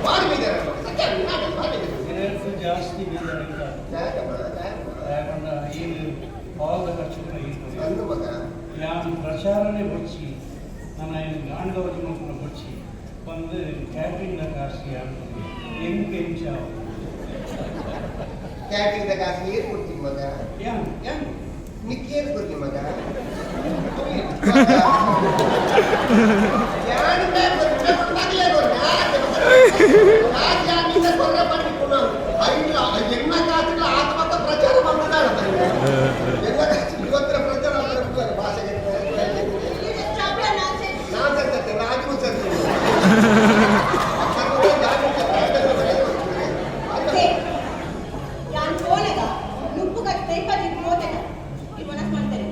ಬಾರಿ ಬೇಜಾರ ಸತ್ಯ ನಾಟಕ ಬಾರಿ ಬೇಜಾರು. ಇನೇರ್ತು ಜಾಸ್ತಿ ಬೇಜಾರು. ಯಾಕಮ್ಮ ಯಾಕಮ್ಮ? ಯಾಕಂಡ ಈ ಹಾಲ್ದ ಖರ್ಚು ಕೂಡ ಈ ಅಂದು ಮಗ. ಯಾನ್ ಪ್ರಚಾರನೇ ಬೊಡ್ಚಿ, ನನ್ನ ಗಾಂಡವಜಿ ಮಕ್ಕಳ ಬೊಡ್ಚಿ ಬಂದು ಕ್ಯಾಟ್ರಿಂಗ್ನ ಕಾಸು ಯಾನ್ ಎಂಕ್ ಎಂಚ? ಕ್ಯಾಟ್ರಿಂಗ್ ಕಾಸು ಏನ್ ಕೊಡ್ತೀನಿ ಮಗ? ಯಾನ್ ಯಾನ್. ನಿಕ್ಕೇನು ಕೊಡ್ತೀನಿ ಮಗ? ಯಾನ್ ಮಗಲೇ ಕಾಸು ಯಾನ್ ನಿನ್ನ ಕೊರ್ರೆ ಪಂಡಿ ಪುನಃ ಐನ್ಲ ಎನ್ನ ಕಾಸುಗಳ ಆತ್ಮತ ಪ್ರಚಾರ ಮಾಡ್ತಾಳ. ಎಲ್ಲ ಕಾಸು ಇವತ್ತರ ಪ್ರಚಾರ ಮಾಡ್ತಾರೆ ಭಾಷೆಗೆ. You just stop your nonsense. ನಾನ್ ಸತ್ತತ್ತೆ ರಾಜು ಸತ್ತು. ಅತ್ತೆ ಯಾನ್ ಪೋನಗ ನುಪ್ಪು ಕಟ್ ಕೈಪಾಟಿ ಪೋತೆಗ ಈ ಮನಸ್ ಮಾಡ್ತಾರೆ.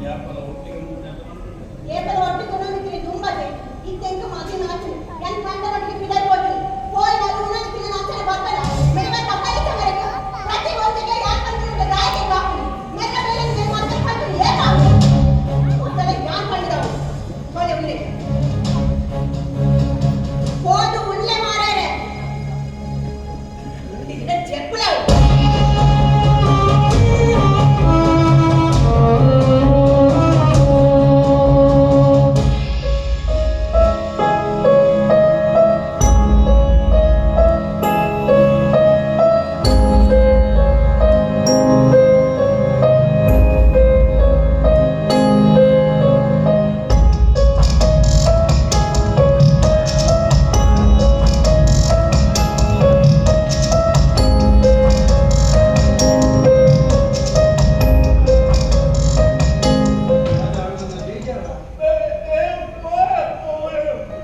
ಯಾಪಲ ಒಟ್ಟಿಗೆ ಉಂಟು. ಏಪಲ ಒಟ್ಟು ಕೊನೊಂದಿತ್ತಿನ ದುಂಬತೆ ಇತ್ತೆಂಕ ಮಾತಿ ನಾಚು ಯಾನ್ ಕಂಡ ಮಟ್ಟಿಗೆ ಪಿದರ್ ಪೋತು ಪೋಯ್ ನರು ಉನನ್ ತಿನ್ನ ಅಂಚನೆ ಬರ್ಬೇಡ ಮೇವ ತಪ್ಪಾಯಿ ಚಮರಕ ಪ್ರತಿ ಒಂದಕ್ಕೆ ಯಾನ್ ಪಂಡಿನ ದಾಯಕೆ ಬಾಪು ಮೆಲ್ಲ ಮೇಲೆ ನೇ ಮಾತ್ರ ಪಂಡು ಏಕಾವು ಒತ್ತಲ ಯಾನ್ ಪಂಡಿದವು ಹೋಲೆ ಉಳ್ಳೆ ಹೋದು ಉಳ್ಳೆ ಮಾರಾರೆ ಇದನ್ನ ಜೆಪ್ಪುಲವು.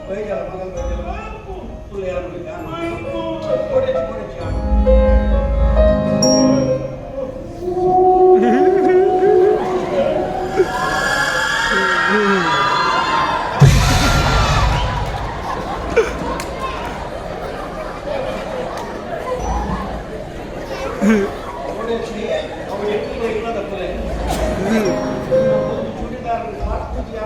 ಬೇಜಾರ ಮಗಲ್ ಬೇಜಾರ ತುಲೆ ಯಾರು ಕೊಡೆಚ್ ಕೊಡೆಚ್ ಯಾರು. ಕೊಡೆಚಿ ಅವು ಎಟ್ಟು ಇಲ್ಲದ ತುಲೆ ಒಂದು ಚೂಡಿದಾರ್ ಹಾಕ್ತಿದ್ಯಾ?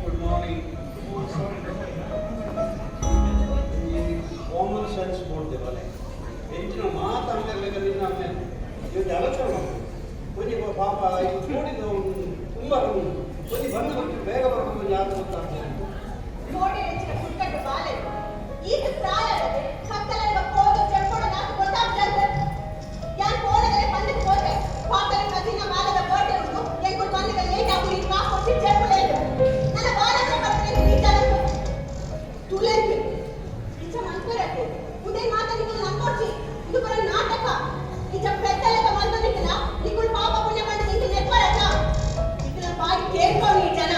Good morning. ಈ ಕಾಮನ್ ಸೆನ್ಸ್ ಬೋರ್ಡ್ ದೇವಾಲಯ ಎಂಚಿನ ಮಾತಾಡ್ತಿರ್ಲಿಕ್ಕೆ ನಿನ್ನ ಆಮೇಲೆ ಇವತ್ತು ಆಲೋಚನೆ ಮಾಡು. ಒಂಜಿ ಪಾಪ ಈ ನೋಡಿದ ತುಂಬ ಒಂಜಿ ಬಂದು ಬಂದು ಬೇಗ ಬರ್ಬೇಕು ಒಂಜಿ ಆತ ಗೊತ್ತಾಗ್ತದೆ. ಕೋಡೆ ಹೆಚ್ಚಿನ ಕುಕ್ಕಟ್ಟು ಬಾಲೆ ಈತ ಪ್ರಾಯದ ಕತ್ತಲಲ್ಲಿ ಹೋದ ಚೆಪ್ಪಡ ನಾಕು ಗೊತ್ತಾಗ್ತದೆ. ಯಾನ್ ಪೋನಗರೆ ಪಂದಕ್ಕೆ ಹೋದೆ ಪಾಪರ ಕಸಿನ ಬಾಲದ ಬರ್ಡೇ ಉಂಟು ಎಂಕುಲು ಬಂದಾಗ ಲೇಟ್ ಆಗಿ ಕಾಫ್ ಕೊಟ್ಟು ಚೆಪ್ಪಲೇನು ನನ್ನ ಬಾಲದ ಬರ್ತಾರೆ ನೀಚಾಲಂತು ತುಲೆಂತು ಇಂಚ ಮನ್ಪರತ್ತೆ ಉದಯ್ ಮಾತ ನಿಕುಲು ನಂಬೋಡ್ಚಿ. ಇದು ಬರ ನಾಟಕ. ಇಂಚ ಪೆದ್ದಲೆಕ ಮಲ್ತೊಂದಿತ್ತಿನ ನಿಕುಲು ಪಾಪ ಪುಣ್ಯ ಪಂಡ ನಿಂತು ನೆಪ್ಪರತ್ತ ನಿಕುಲ ಬಾಯಿ ಕೇಳ್ಕೊ ನೀ ಜನ.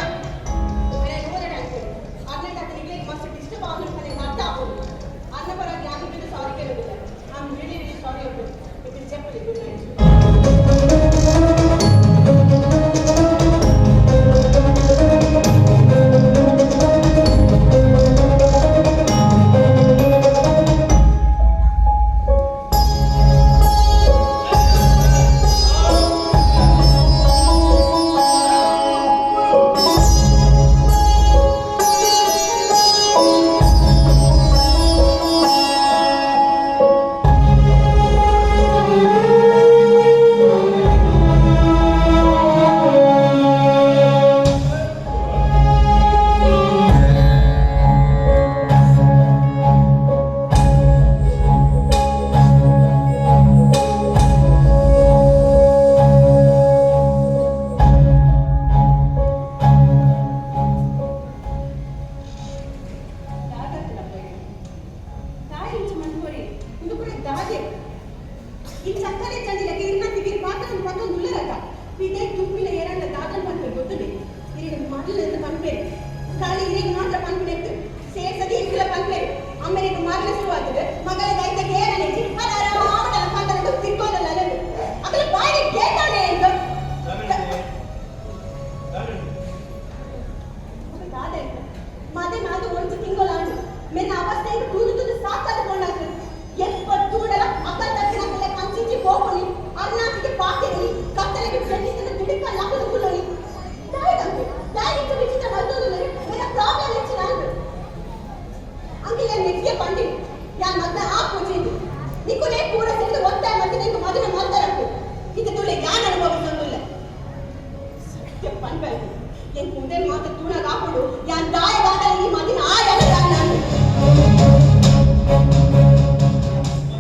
ಎಂಕ್ ಉಂದೆನ್ ಮಾತ ತೂಣಗ ಆಪುಂಡು ಯಾನ್ ದಾಯ ದಾದಲ ಈ ಮದಿನ ಆಯನ ದಾನ.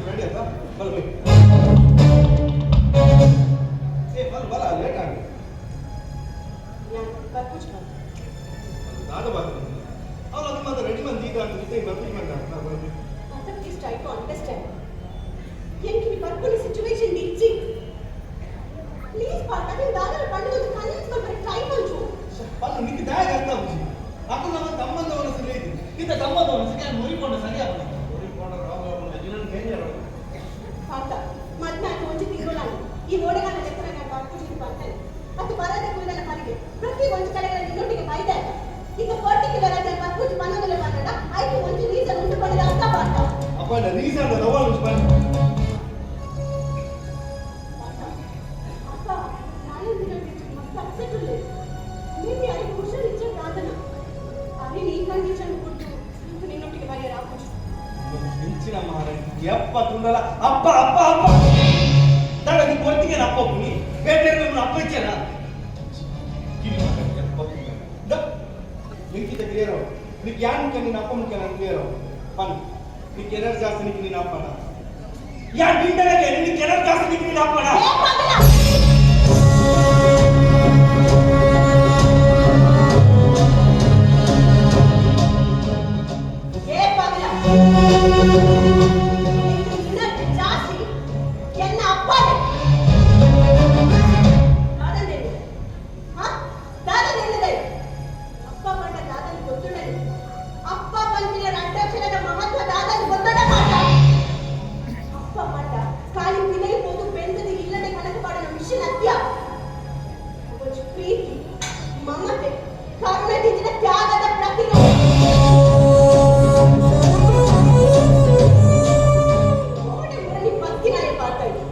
ರೆಡಿ ಅಪ್ಪ ಬಲ ಬೈ. ಏ ಬಲ ಬಲ ಲೇಟ್ ಆಗಿ. ಯಾನ್ ಬರ್ಪುಜಿ ಬಂತು. ದಾದ ಬಾತ ಅವ್ರು ಅದು ಮಾತ್ರ ರೆಡಿ ಮಂದಿ ಈಗ ಅಂತ ಜೊತೆ ಬರ್ಪುಜಿ ಮಂದ ಬಲ. ಅತ್ತ ಪ್ಲೀಸ್ ಟ್ರೈ ಟು ಅಂಡರ್ಸ್ಟ್ಯಾಂಡ್. ಎಂಕ್ ಈ ಬರ್ಪುನ ಸಿಚುವೇಶನ್ ಇಜ್ಜಿ. ಪ್ಲೀಸ್ ಪಾರ್ಥ, ನೀನು ದಾದಲ ಪಂಡದೊಂದು ಕನ್ವಿನ್ಸ್ ಮಲ್ಪರೆ ಟ್ರೈ ಮಲ್ಚು. ಪಲ್ಲು ನಿಕ್ಕೆ ದಾಯ ಅರ್ಥ ಬುಜಿ ಅಕು ನಮ್ಮ ತಮ್ಮಂದವನ ಸರಿ ಐತಿ. ಇತ್ತ ತಮ್ಮದವನು ಸಿಕ್ಕ ಮುರಿಕೊಂಡ ಸರಿ ಆಪುನ. ಪಾರ್ಥ, ಮದ್ಮೆ ಆಯ್ತು ಒಂಜಿ ತಿಂಗಳಾಂಡ್. ಈ ಓಡೆಗಾಲ ಲೆಕ್ಕನ ನಾನು ಬರ್ಪುಜಿ ಪಂತನೆ ಅತ್ತು ಬರದ ಕೂದಲ ಮನೆಗೆ ಪ್ರತಿ ಒಂಜಿ ಕಡೆಗಳ ನಿನ್ನೊಟ್ಟಿಗೆ ಬೈದ ಆಯ್ತ. ಇತ್ತ ಪರ್ಟಿಕ್ಯುಲರ್ ಆಗಿ ನಾನು ಬರ್ಪುಜಿ ಪನ್ನೊಂದಲ ಪನ್ನಡ ಐಕು ಒಂಜಿ ರೀಸನ್ ಉಂಟು ಪಂಡದ ಅರ್ಥ ಪಾರ್ಥ. ಅಪ್ಪ ರೀಸನ್ ರವಾಲ್ ಬನ್. ಪಾರ್ಥ, ಅಪ್ಪ ನಾನೇ ದಿನ ಮಸ್ತ್ ಅಪ್ಸೆಟ್ ಉಲ್ಲೆ. ಮೇಬಿ ಅರಿಗೆ ಹುಷಾರ್ ಇಚ್ಛೆ ದಾದನ ಅರೆ ಈ ಕಂಡೀಷನ್ ಕೊಟ್ಟು ಇಂಕು ನಿನ್ನೊಟ್ಟಿಗೆ ಬರೆಯರ ಆಪುಜಿ. ಹೆಂಚಿನ ಮಹಾರಾಣಿ ಅಪ್ಪ ತುಂಡಲ ಅಪ್ಪ ಅಪ್ಪ ಅಪ್ಪ ದಾಡ ನೀ ಕೊರ್ತಿಗೆ ಅಪ್ಪ ಪುನಿ ಬೇರೆ ಬೇರೆ ಅಪ್ಪ ಇಚ್ಚೇನ ಕಿವಿ ಮಾತಾಡಿ ಅಪ್ಪ the ನಿಂಕಿತ ಕ್ಲಿಯರ್ ಅವು ನೀಕ್ ಯಾನ್ ಮುಖ್ಯ ನಿನ್ನ ಅಪ್ಪ ಮುಖ್ಯ ನಾನು ಕ್ಲಿಯರ್ ಅವು ಪನ್ ನೀಕ್ ಎನರ್ಜಿ ಜಾಸ್ತಿ ನಿಕ್ ನಿನ್ನ ಅಪ್ಪನ ಯಾನ್ ಬಿಂಡಲಗೆ ನಿನ್ನ ಎನರ್ಜಿ ಜಾಸ್ತಿ ನಿಕ್ ನಿನ್ನ ಅಪ್ಪನ. ಬೇಕಾಗಿಲ್ಲ. ಏಪಾಗಿಲ್ಲ. ನಿನ್ನಷ್ಟು ಜಾಸ್ತಿ ಎನ್ನ ಅಪ್ಪನೇ. ದಾದಂದೇನಿದೆ? ಹಾ? ದಾದಂದೇನಿದೆ? ಅಪ್ಪ ಪಂಡ ದಾದನ್ ಗೊತ್ತುಂಡನೆ. ಅಪ್ಪ ಪಂಪಿನ ರಡ್ಡಕ್ಷರದ ಮಹತ್ವ ದಾದನ್ ಗೊತ್ತಡ ಪಾಠ. ಅಪ್ಪ ಪಂಡ ಖಾಲಿ ಪಿದೈ ಪೋದು ಬೆಂದದ ಇಲ್ಲದೆ ಕನಕ ಪಾಡನ ಮಿಷನ್ ಅತ್ಯ. ಒಂಜಿ ಪ್ರೀತಿ, ಮಮತೆ, ಕರುಣೆ ದಿಂಜಿನ ತ್ಯಾಗದ ಪ್ರತಿರೂಪ. ಓಡೆ ಮುರಳಿ ಪತ್ತಿನಾಯ ಪಾತಾಯಿ.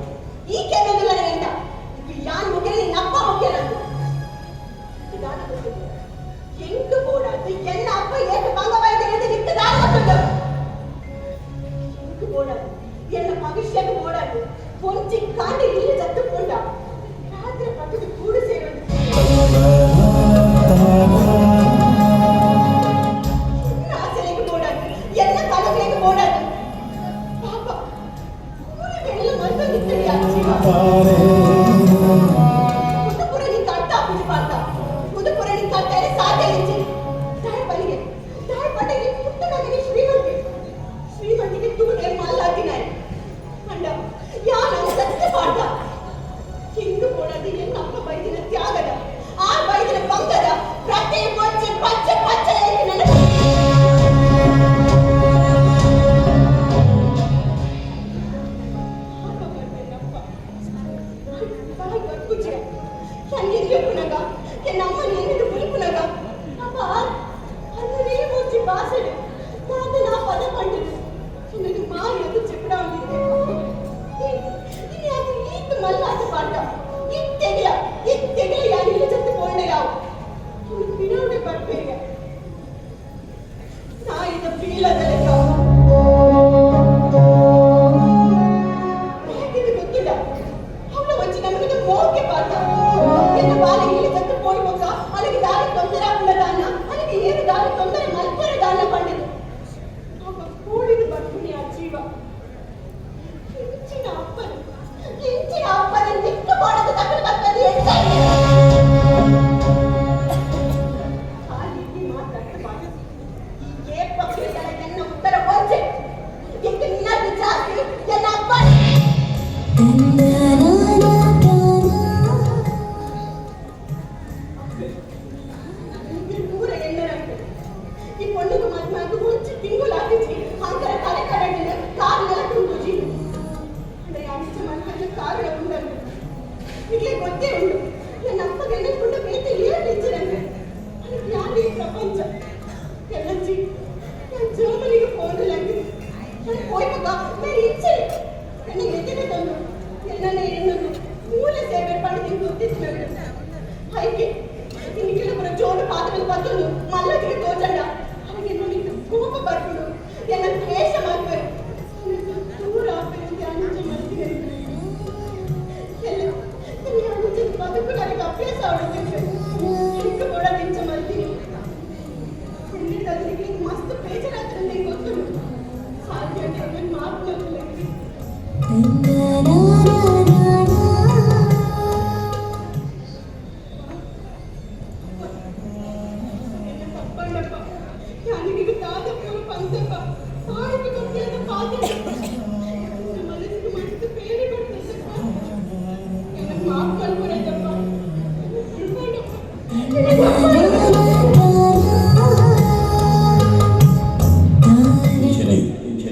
ಈ ಕೆನ್ನೊಂದುಲ ಎಂಡ ಇದು ಯಾನ್ ಮುಖ್ಯ ನಿನ್ನ ಅಪ್ಪ ಮುಖ್ಯ ನಂದು ದಾದ ಗೊತ್ತಿಲ್ಲ. ಎಂಟು ಬೋಡಾದು ಎನ್ನ ಅಪ್ಪ ಏಕ ಭಂಗ ಬೈದ ನಿಕ್ಕ ದಾದ ಗೊತ್ತುಂಡು. ಎಂಟು ಬೋಡಾದು ಎನ್ನ ಭವಿಷ್ಯಕ್ಕೆ ಬೋಡಾದು ಒಂಜಿ ಕಾಂಡೆ ಇಲ್ಲಿ ಜತ್ತು ಪೋಂಡ ರಾತ್ರಿ ಪಕ್ಕದ ಕೂಡು ಸೇರುವುದು. ಎನ್ನ ಆಸೆಲೆಗೆ ಬೋಡಾದು, ಎನ್ನ ಕನಸುಲೆಗೆ ಬೋಡಾದು. ಪಾಪ ಕೂಲಿ ಬೆಳೆಲ್ಲ ಮಲ್ತೊಂದಿತ್ತಡಿ ಆ ಜೀವ. ಮುದುಪುರ ನಿಂತ ಅಡ್ಡ ಪೂಜೆ ಪಾರ್ಥ. ಮುದುಪುರ ನಿಂತ ಅಡ್ಡ ಸಾಧ್ಯ ಇಜ್ಜಿ. ತಾಯಿ ಬಲಿಗೆ ತಾಯಿ ಪಡೆಗೆ ಪುಟ್ಟನಾಗನೆ ಶ್ರೀಮಂತೆ ಶ್ರೀಮಂತಿಗೆ ತೂನೆ ಮಲ್ಲಾತಿನಾಯ್ ಅಂಡ ಯಾನ ಸತ್ಯ ಪಾರ್ಥ. ಹಿಂದು ಪೋಡದು ಎನ್ನ ಅಪ್ಪ ಬೈದಿನ ತ್ಯಾಗದ ಆ ಬೈದಿನ ಬಂಗದ ಪ್ರತಿ ಒಂಜಿ ಪಚ್ಚೆ ಪಚ್ಚೆ ನನ್ನ. ಅಪ್ಪ ಬರ್ಬೇನಪ್ಪ ಬಾಯಿ ಬರ್ಪುಜೆ. ನಾನು ಎಲ್ಲಿ ಪುನಗ ಎನ್ನ ಅಮ್ಮನ ಎನ್ನಿದು ಬುಲ್ಪುನಗ ಅಪ್ಪ ಅದನ್ನೇ ಒಂಜಿ ಬಾಸೆಡು ತಾತ ನಾ ಪದ ಪಂಡದು ನನಗೆ ಮಾರಿ ಅದು ಚೆಪ್ಪಡ ఉంದಿತ್ತೆ. ಇನ್ನು ಅದು ಈತ ಮಲ್ಲ ಅದು ಪಾಠ ಇತ್ತೆಗಿಲ ಇತ್ತೆಗಿಲ ಯಾರು ಇಲ್ಲಿ ಜೊತೆ ಪೋಂಡೆ ಯಾವ ಇನ್ನು ಬಿಡೋಡೆ ಬರ್ಬೇಗ ನಾ ಇದ ಫೀಲ್ ಅದಲೆಕ್ಕ ಯಾಕಿದು ಗೊತ್ತಿಲ್ಲ. ಅವಳ ಒಂಜಿ ನಮನಿಗೆ ಮೋಕೆ ಪಾಠ. ಎನ್ನ ಬಾಲ ಇಲ್ಲಿ ಸತ್ತು ಪೋಯಿ ಮಗ ಅಲ್ಲಿಗೆ ದಾರಿ ತೊಂದರೆ ಆಪುಂಡ ದಾನ ಅಲ್ಲಿಗೆ ಏನು ದಾರಿ ತೊಂದರೆ ಮಲ್ಪರೆ ದಾನ ಪಂಡಿತು.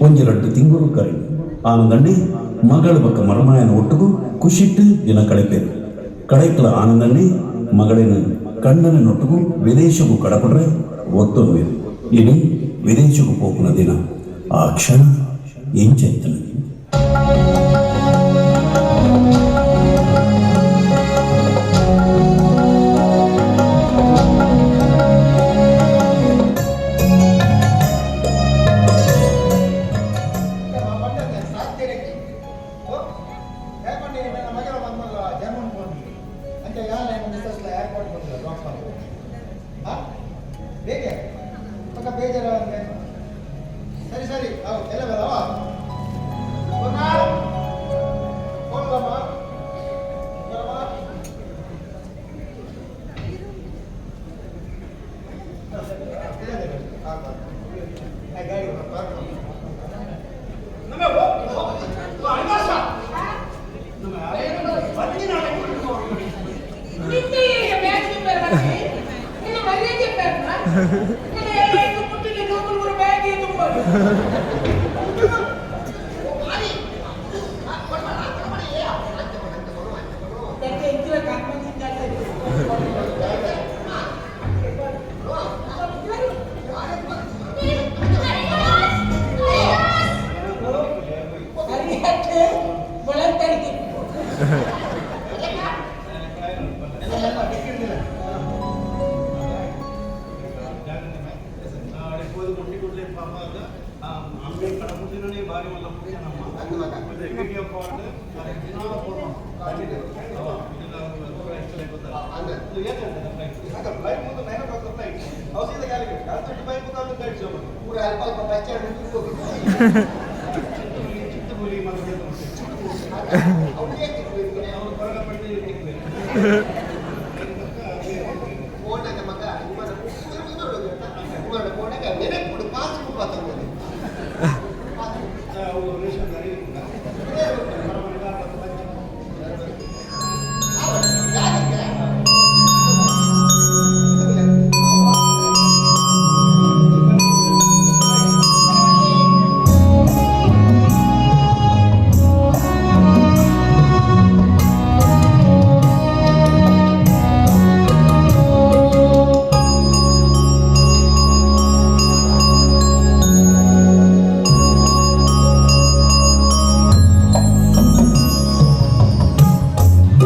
ಒಂಜಿ ರಡ್ಡು ತಿಂಗಳು ಕರಿ ಆನಂದಣ್ಣೆ ಮಗಳ ಬಕ್ಕ ಮರಮಾಯನ ಒಟ್ಟುಗು ಖುಷಿಟ್ಟು ದಿನ ಕಳೆಪೇರು ಕಡೆಕ್ಲ ಆನಂದಣ್ಣೆ ಮಗಳೇನು ಕಣ್ಣನ ನೊಟ್ಟುಗು ವಿದೇಶಕ್ಕೂ ಕಡಪಡ್ರೆ ಒತ್ತೊಂದು ಇನಿ ವಿದೇಶಕ್ಕೂ ಪೋಪುನ ದಿನ ಆ ಕ್ಷಣ ಎಂಚೆತ್ತನ. ಸರಿ ಸರಿ, ಅವು ಎಲ್ಲ ಬರವ.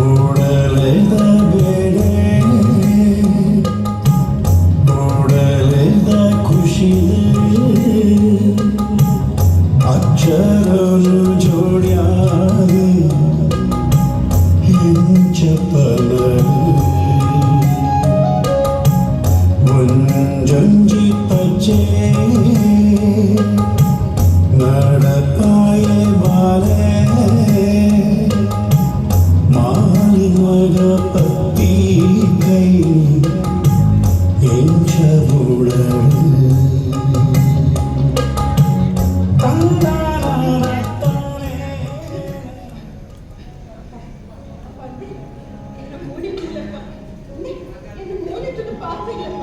ಉಡಲೆದ ಬೇಡೆ, ಉಡಲೆದ ಖುಷಿದೆ, ಅಕ್ಷರನು ಜೋಡ್ಯಾದು ಹಿಂಚಪಲದು ಒಂಜೊಂಜಿ ಪಚ್ಚೆ ನಡಪಾಯ ಬಾಲೆ ಮಾಲಿಮಗ ಪತ್ತಿ ಕೈ ಎಂಚಬುಡಳು ತಂದಾನೆ. ಎನ್ನ ಮೋನೆ ತುಲ್ಲಪ್ಪ, ಎನ್ನ ಮೋನೆ ತುಲ್ಲ ಪಾತಿಲ್ಲಪ್ಪ.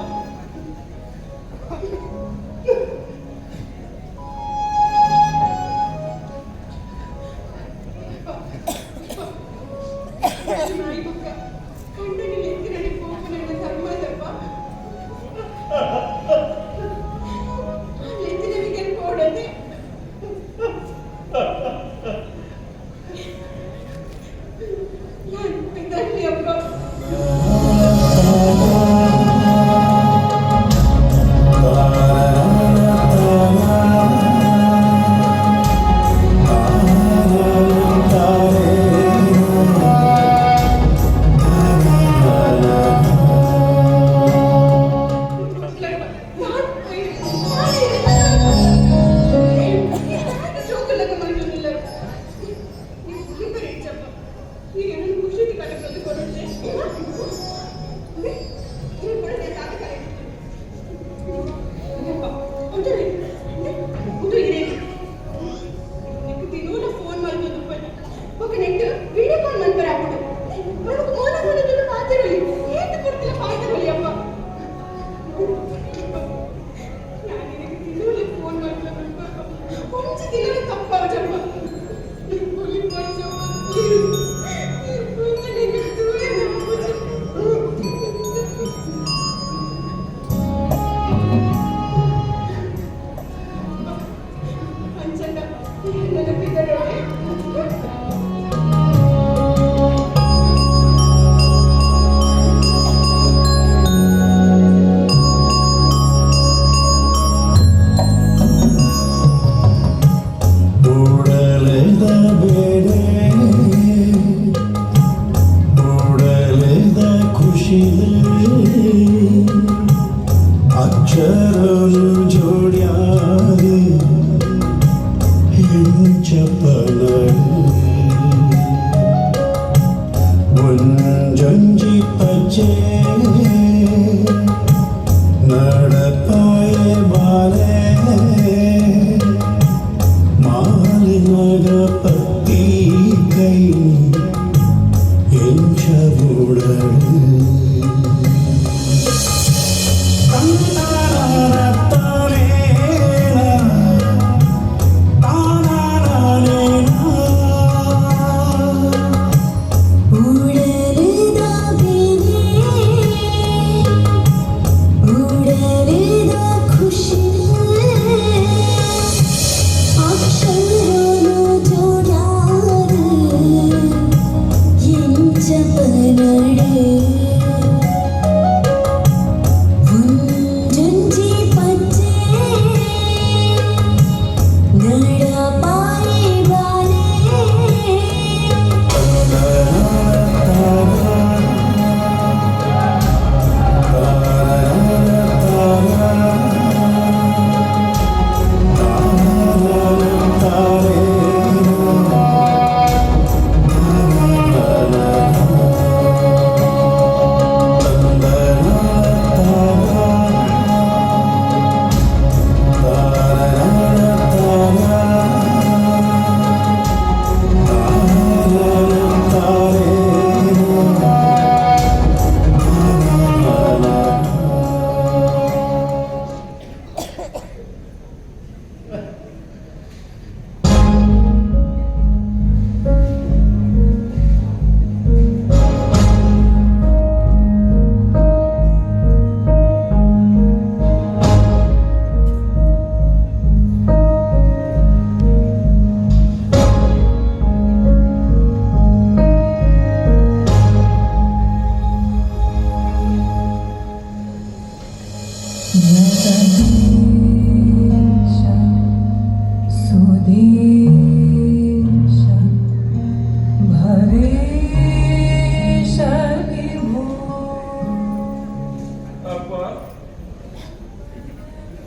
ಅಪ್ಪ,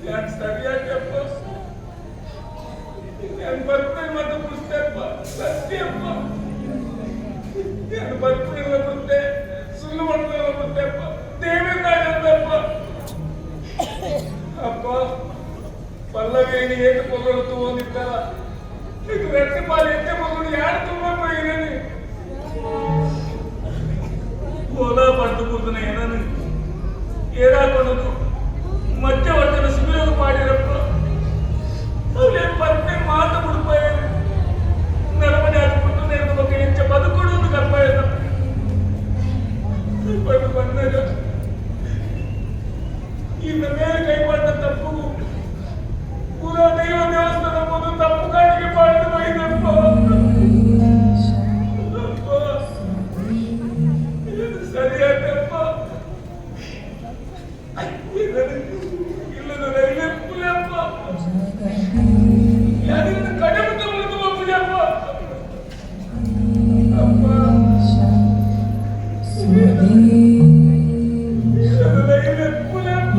ಯಾಕೆ ಸರಿಯಾಗಪ್ಪ? ನಾನು ಬರ್ತೇನೆ ಮತ್ತು ಪುಸ್ತಕ ಸತ್ಯಪ್ಪ. ನಾನು ಬರ್ತಿಲ್ಲ ಬರುತ್ತೆ, ಸುಳ್ಳು ಮಾಡ್ತಿಲ್ಲ ಬರುತ್ತೆಪ್ಪ, ದೇವೇಂದ್ರ. ಅಪ್ಪ, ಪಲ್ಲವಿಯನ್ನು ಏಟು ಪೊಗಳು ತಗೊಂಡಿದ್ದಲ್ಲ, ಇದು ರೆಟ್ಟೆ ಪಾಲು ಎತ್ತೆ ಮಗಳು ಯಾರು ತುಂಬ ಏನೇನು ಹೊಲ ಪಡೆದು ಕೂತನ ಏನನು ಏರಾಕೊಂಡು ಮಧ್ಯವರ್ತನ ಶಿಬಿರ ಮಾಡಿರಪ್ಪ. ಅವ್ರೇನು ಪರ್ಪೆ ಮಾತು ಬಿಡ್ಪಾಯ ನರಮನೆ ಅದು ಪುಟ್ಟು ನೇರದ ಬಗ್ಗೆ ಹೆಚ್ಚ ಬದುಕೊಡು ಕಲ್ಪಾಯ ಬಂದಾಗ ಇನ್ನ ಮೇಲೆ ಕೈ ಮಾಡಿದ ತಪ್ಪು ಪೂರಾ ದೈವ ದೇವಸ್ಥಾನ ಒಂದು ತಪ್ಪು ಕಾಣಿಕೆ ಮಾಡಿದ ಬೈದಪ್ಪ. ಅಪ್ಪ, ಇದು ಸರಿಯಾದಪ್ಪ. ಇಲ್ಲದ ರೈಲೇ ಪುಲಪ್ಪ, ಯಾರಿಂದ ಕಡಿಮೆ ತಗೊಳ್ತು ಪುಲಪ್ಪ. ಅಪ್ಪ, ಇಲ್ಲದ ರೈಲೇ ಪುಲಪ್ಪ.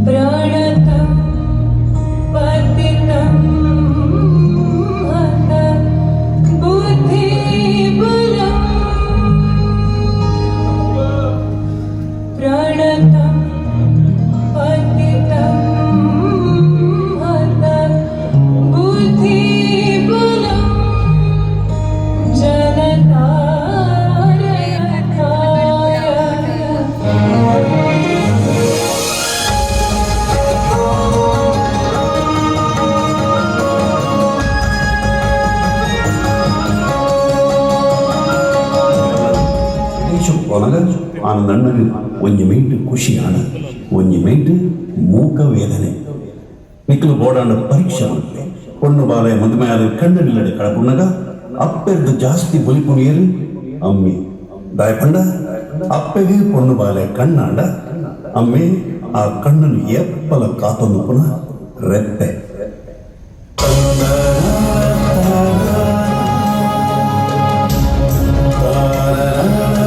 प्रणतं पतितं हत बुद्धिबलम् प्रणतं पतितं हत बुद्धिबलम् जनतारणाय. ವಿದೇಶಕ್ಕೆ ಪೋನಾಗ ಆನಂದಣ್ಣಗೆ ಒಂಜಿ ಮೈಟ್ ಖುಷಿ ಆಣ, ಒಂಜಿ ಮೈಟ್ ಮೂಕ ವೇದನೆ. ನಿಕ್ಕಲು ಬೋಡಾಂಡ ಪರೀಕ್ಷೆ ಮಲ್ಪೆ. ಪೊಣ್ಣು ಬಾಲೆ ಮದುವೆ ಆದ ಕಣ್ಣನಿಲ್ಲಡೆ ಕಳಪುಣ್ಣಗ ಅಪ್ಪೆರ್ದು ಜಾಸ್ತಿ ಬೊಲಿಪುಣಿಯರು ಅಮ್ಮಿ. ದಾಯಪಂಡ ಅಪ್ಪೆಗೆ ಪೊಣ್ಣು ಬಾಲೆ ಕಣ್ಣಾಂಡ ಅಮ್ಮೆ ಆ ಕಣ್ಣನ್ನು ಎಪ್ಪಲ ಕಾತೊಂದು ಪುನಃ ರೆಪ್ಪೆ.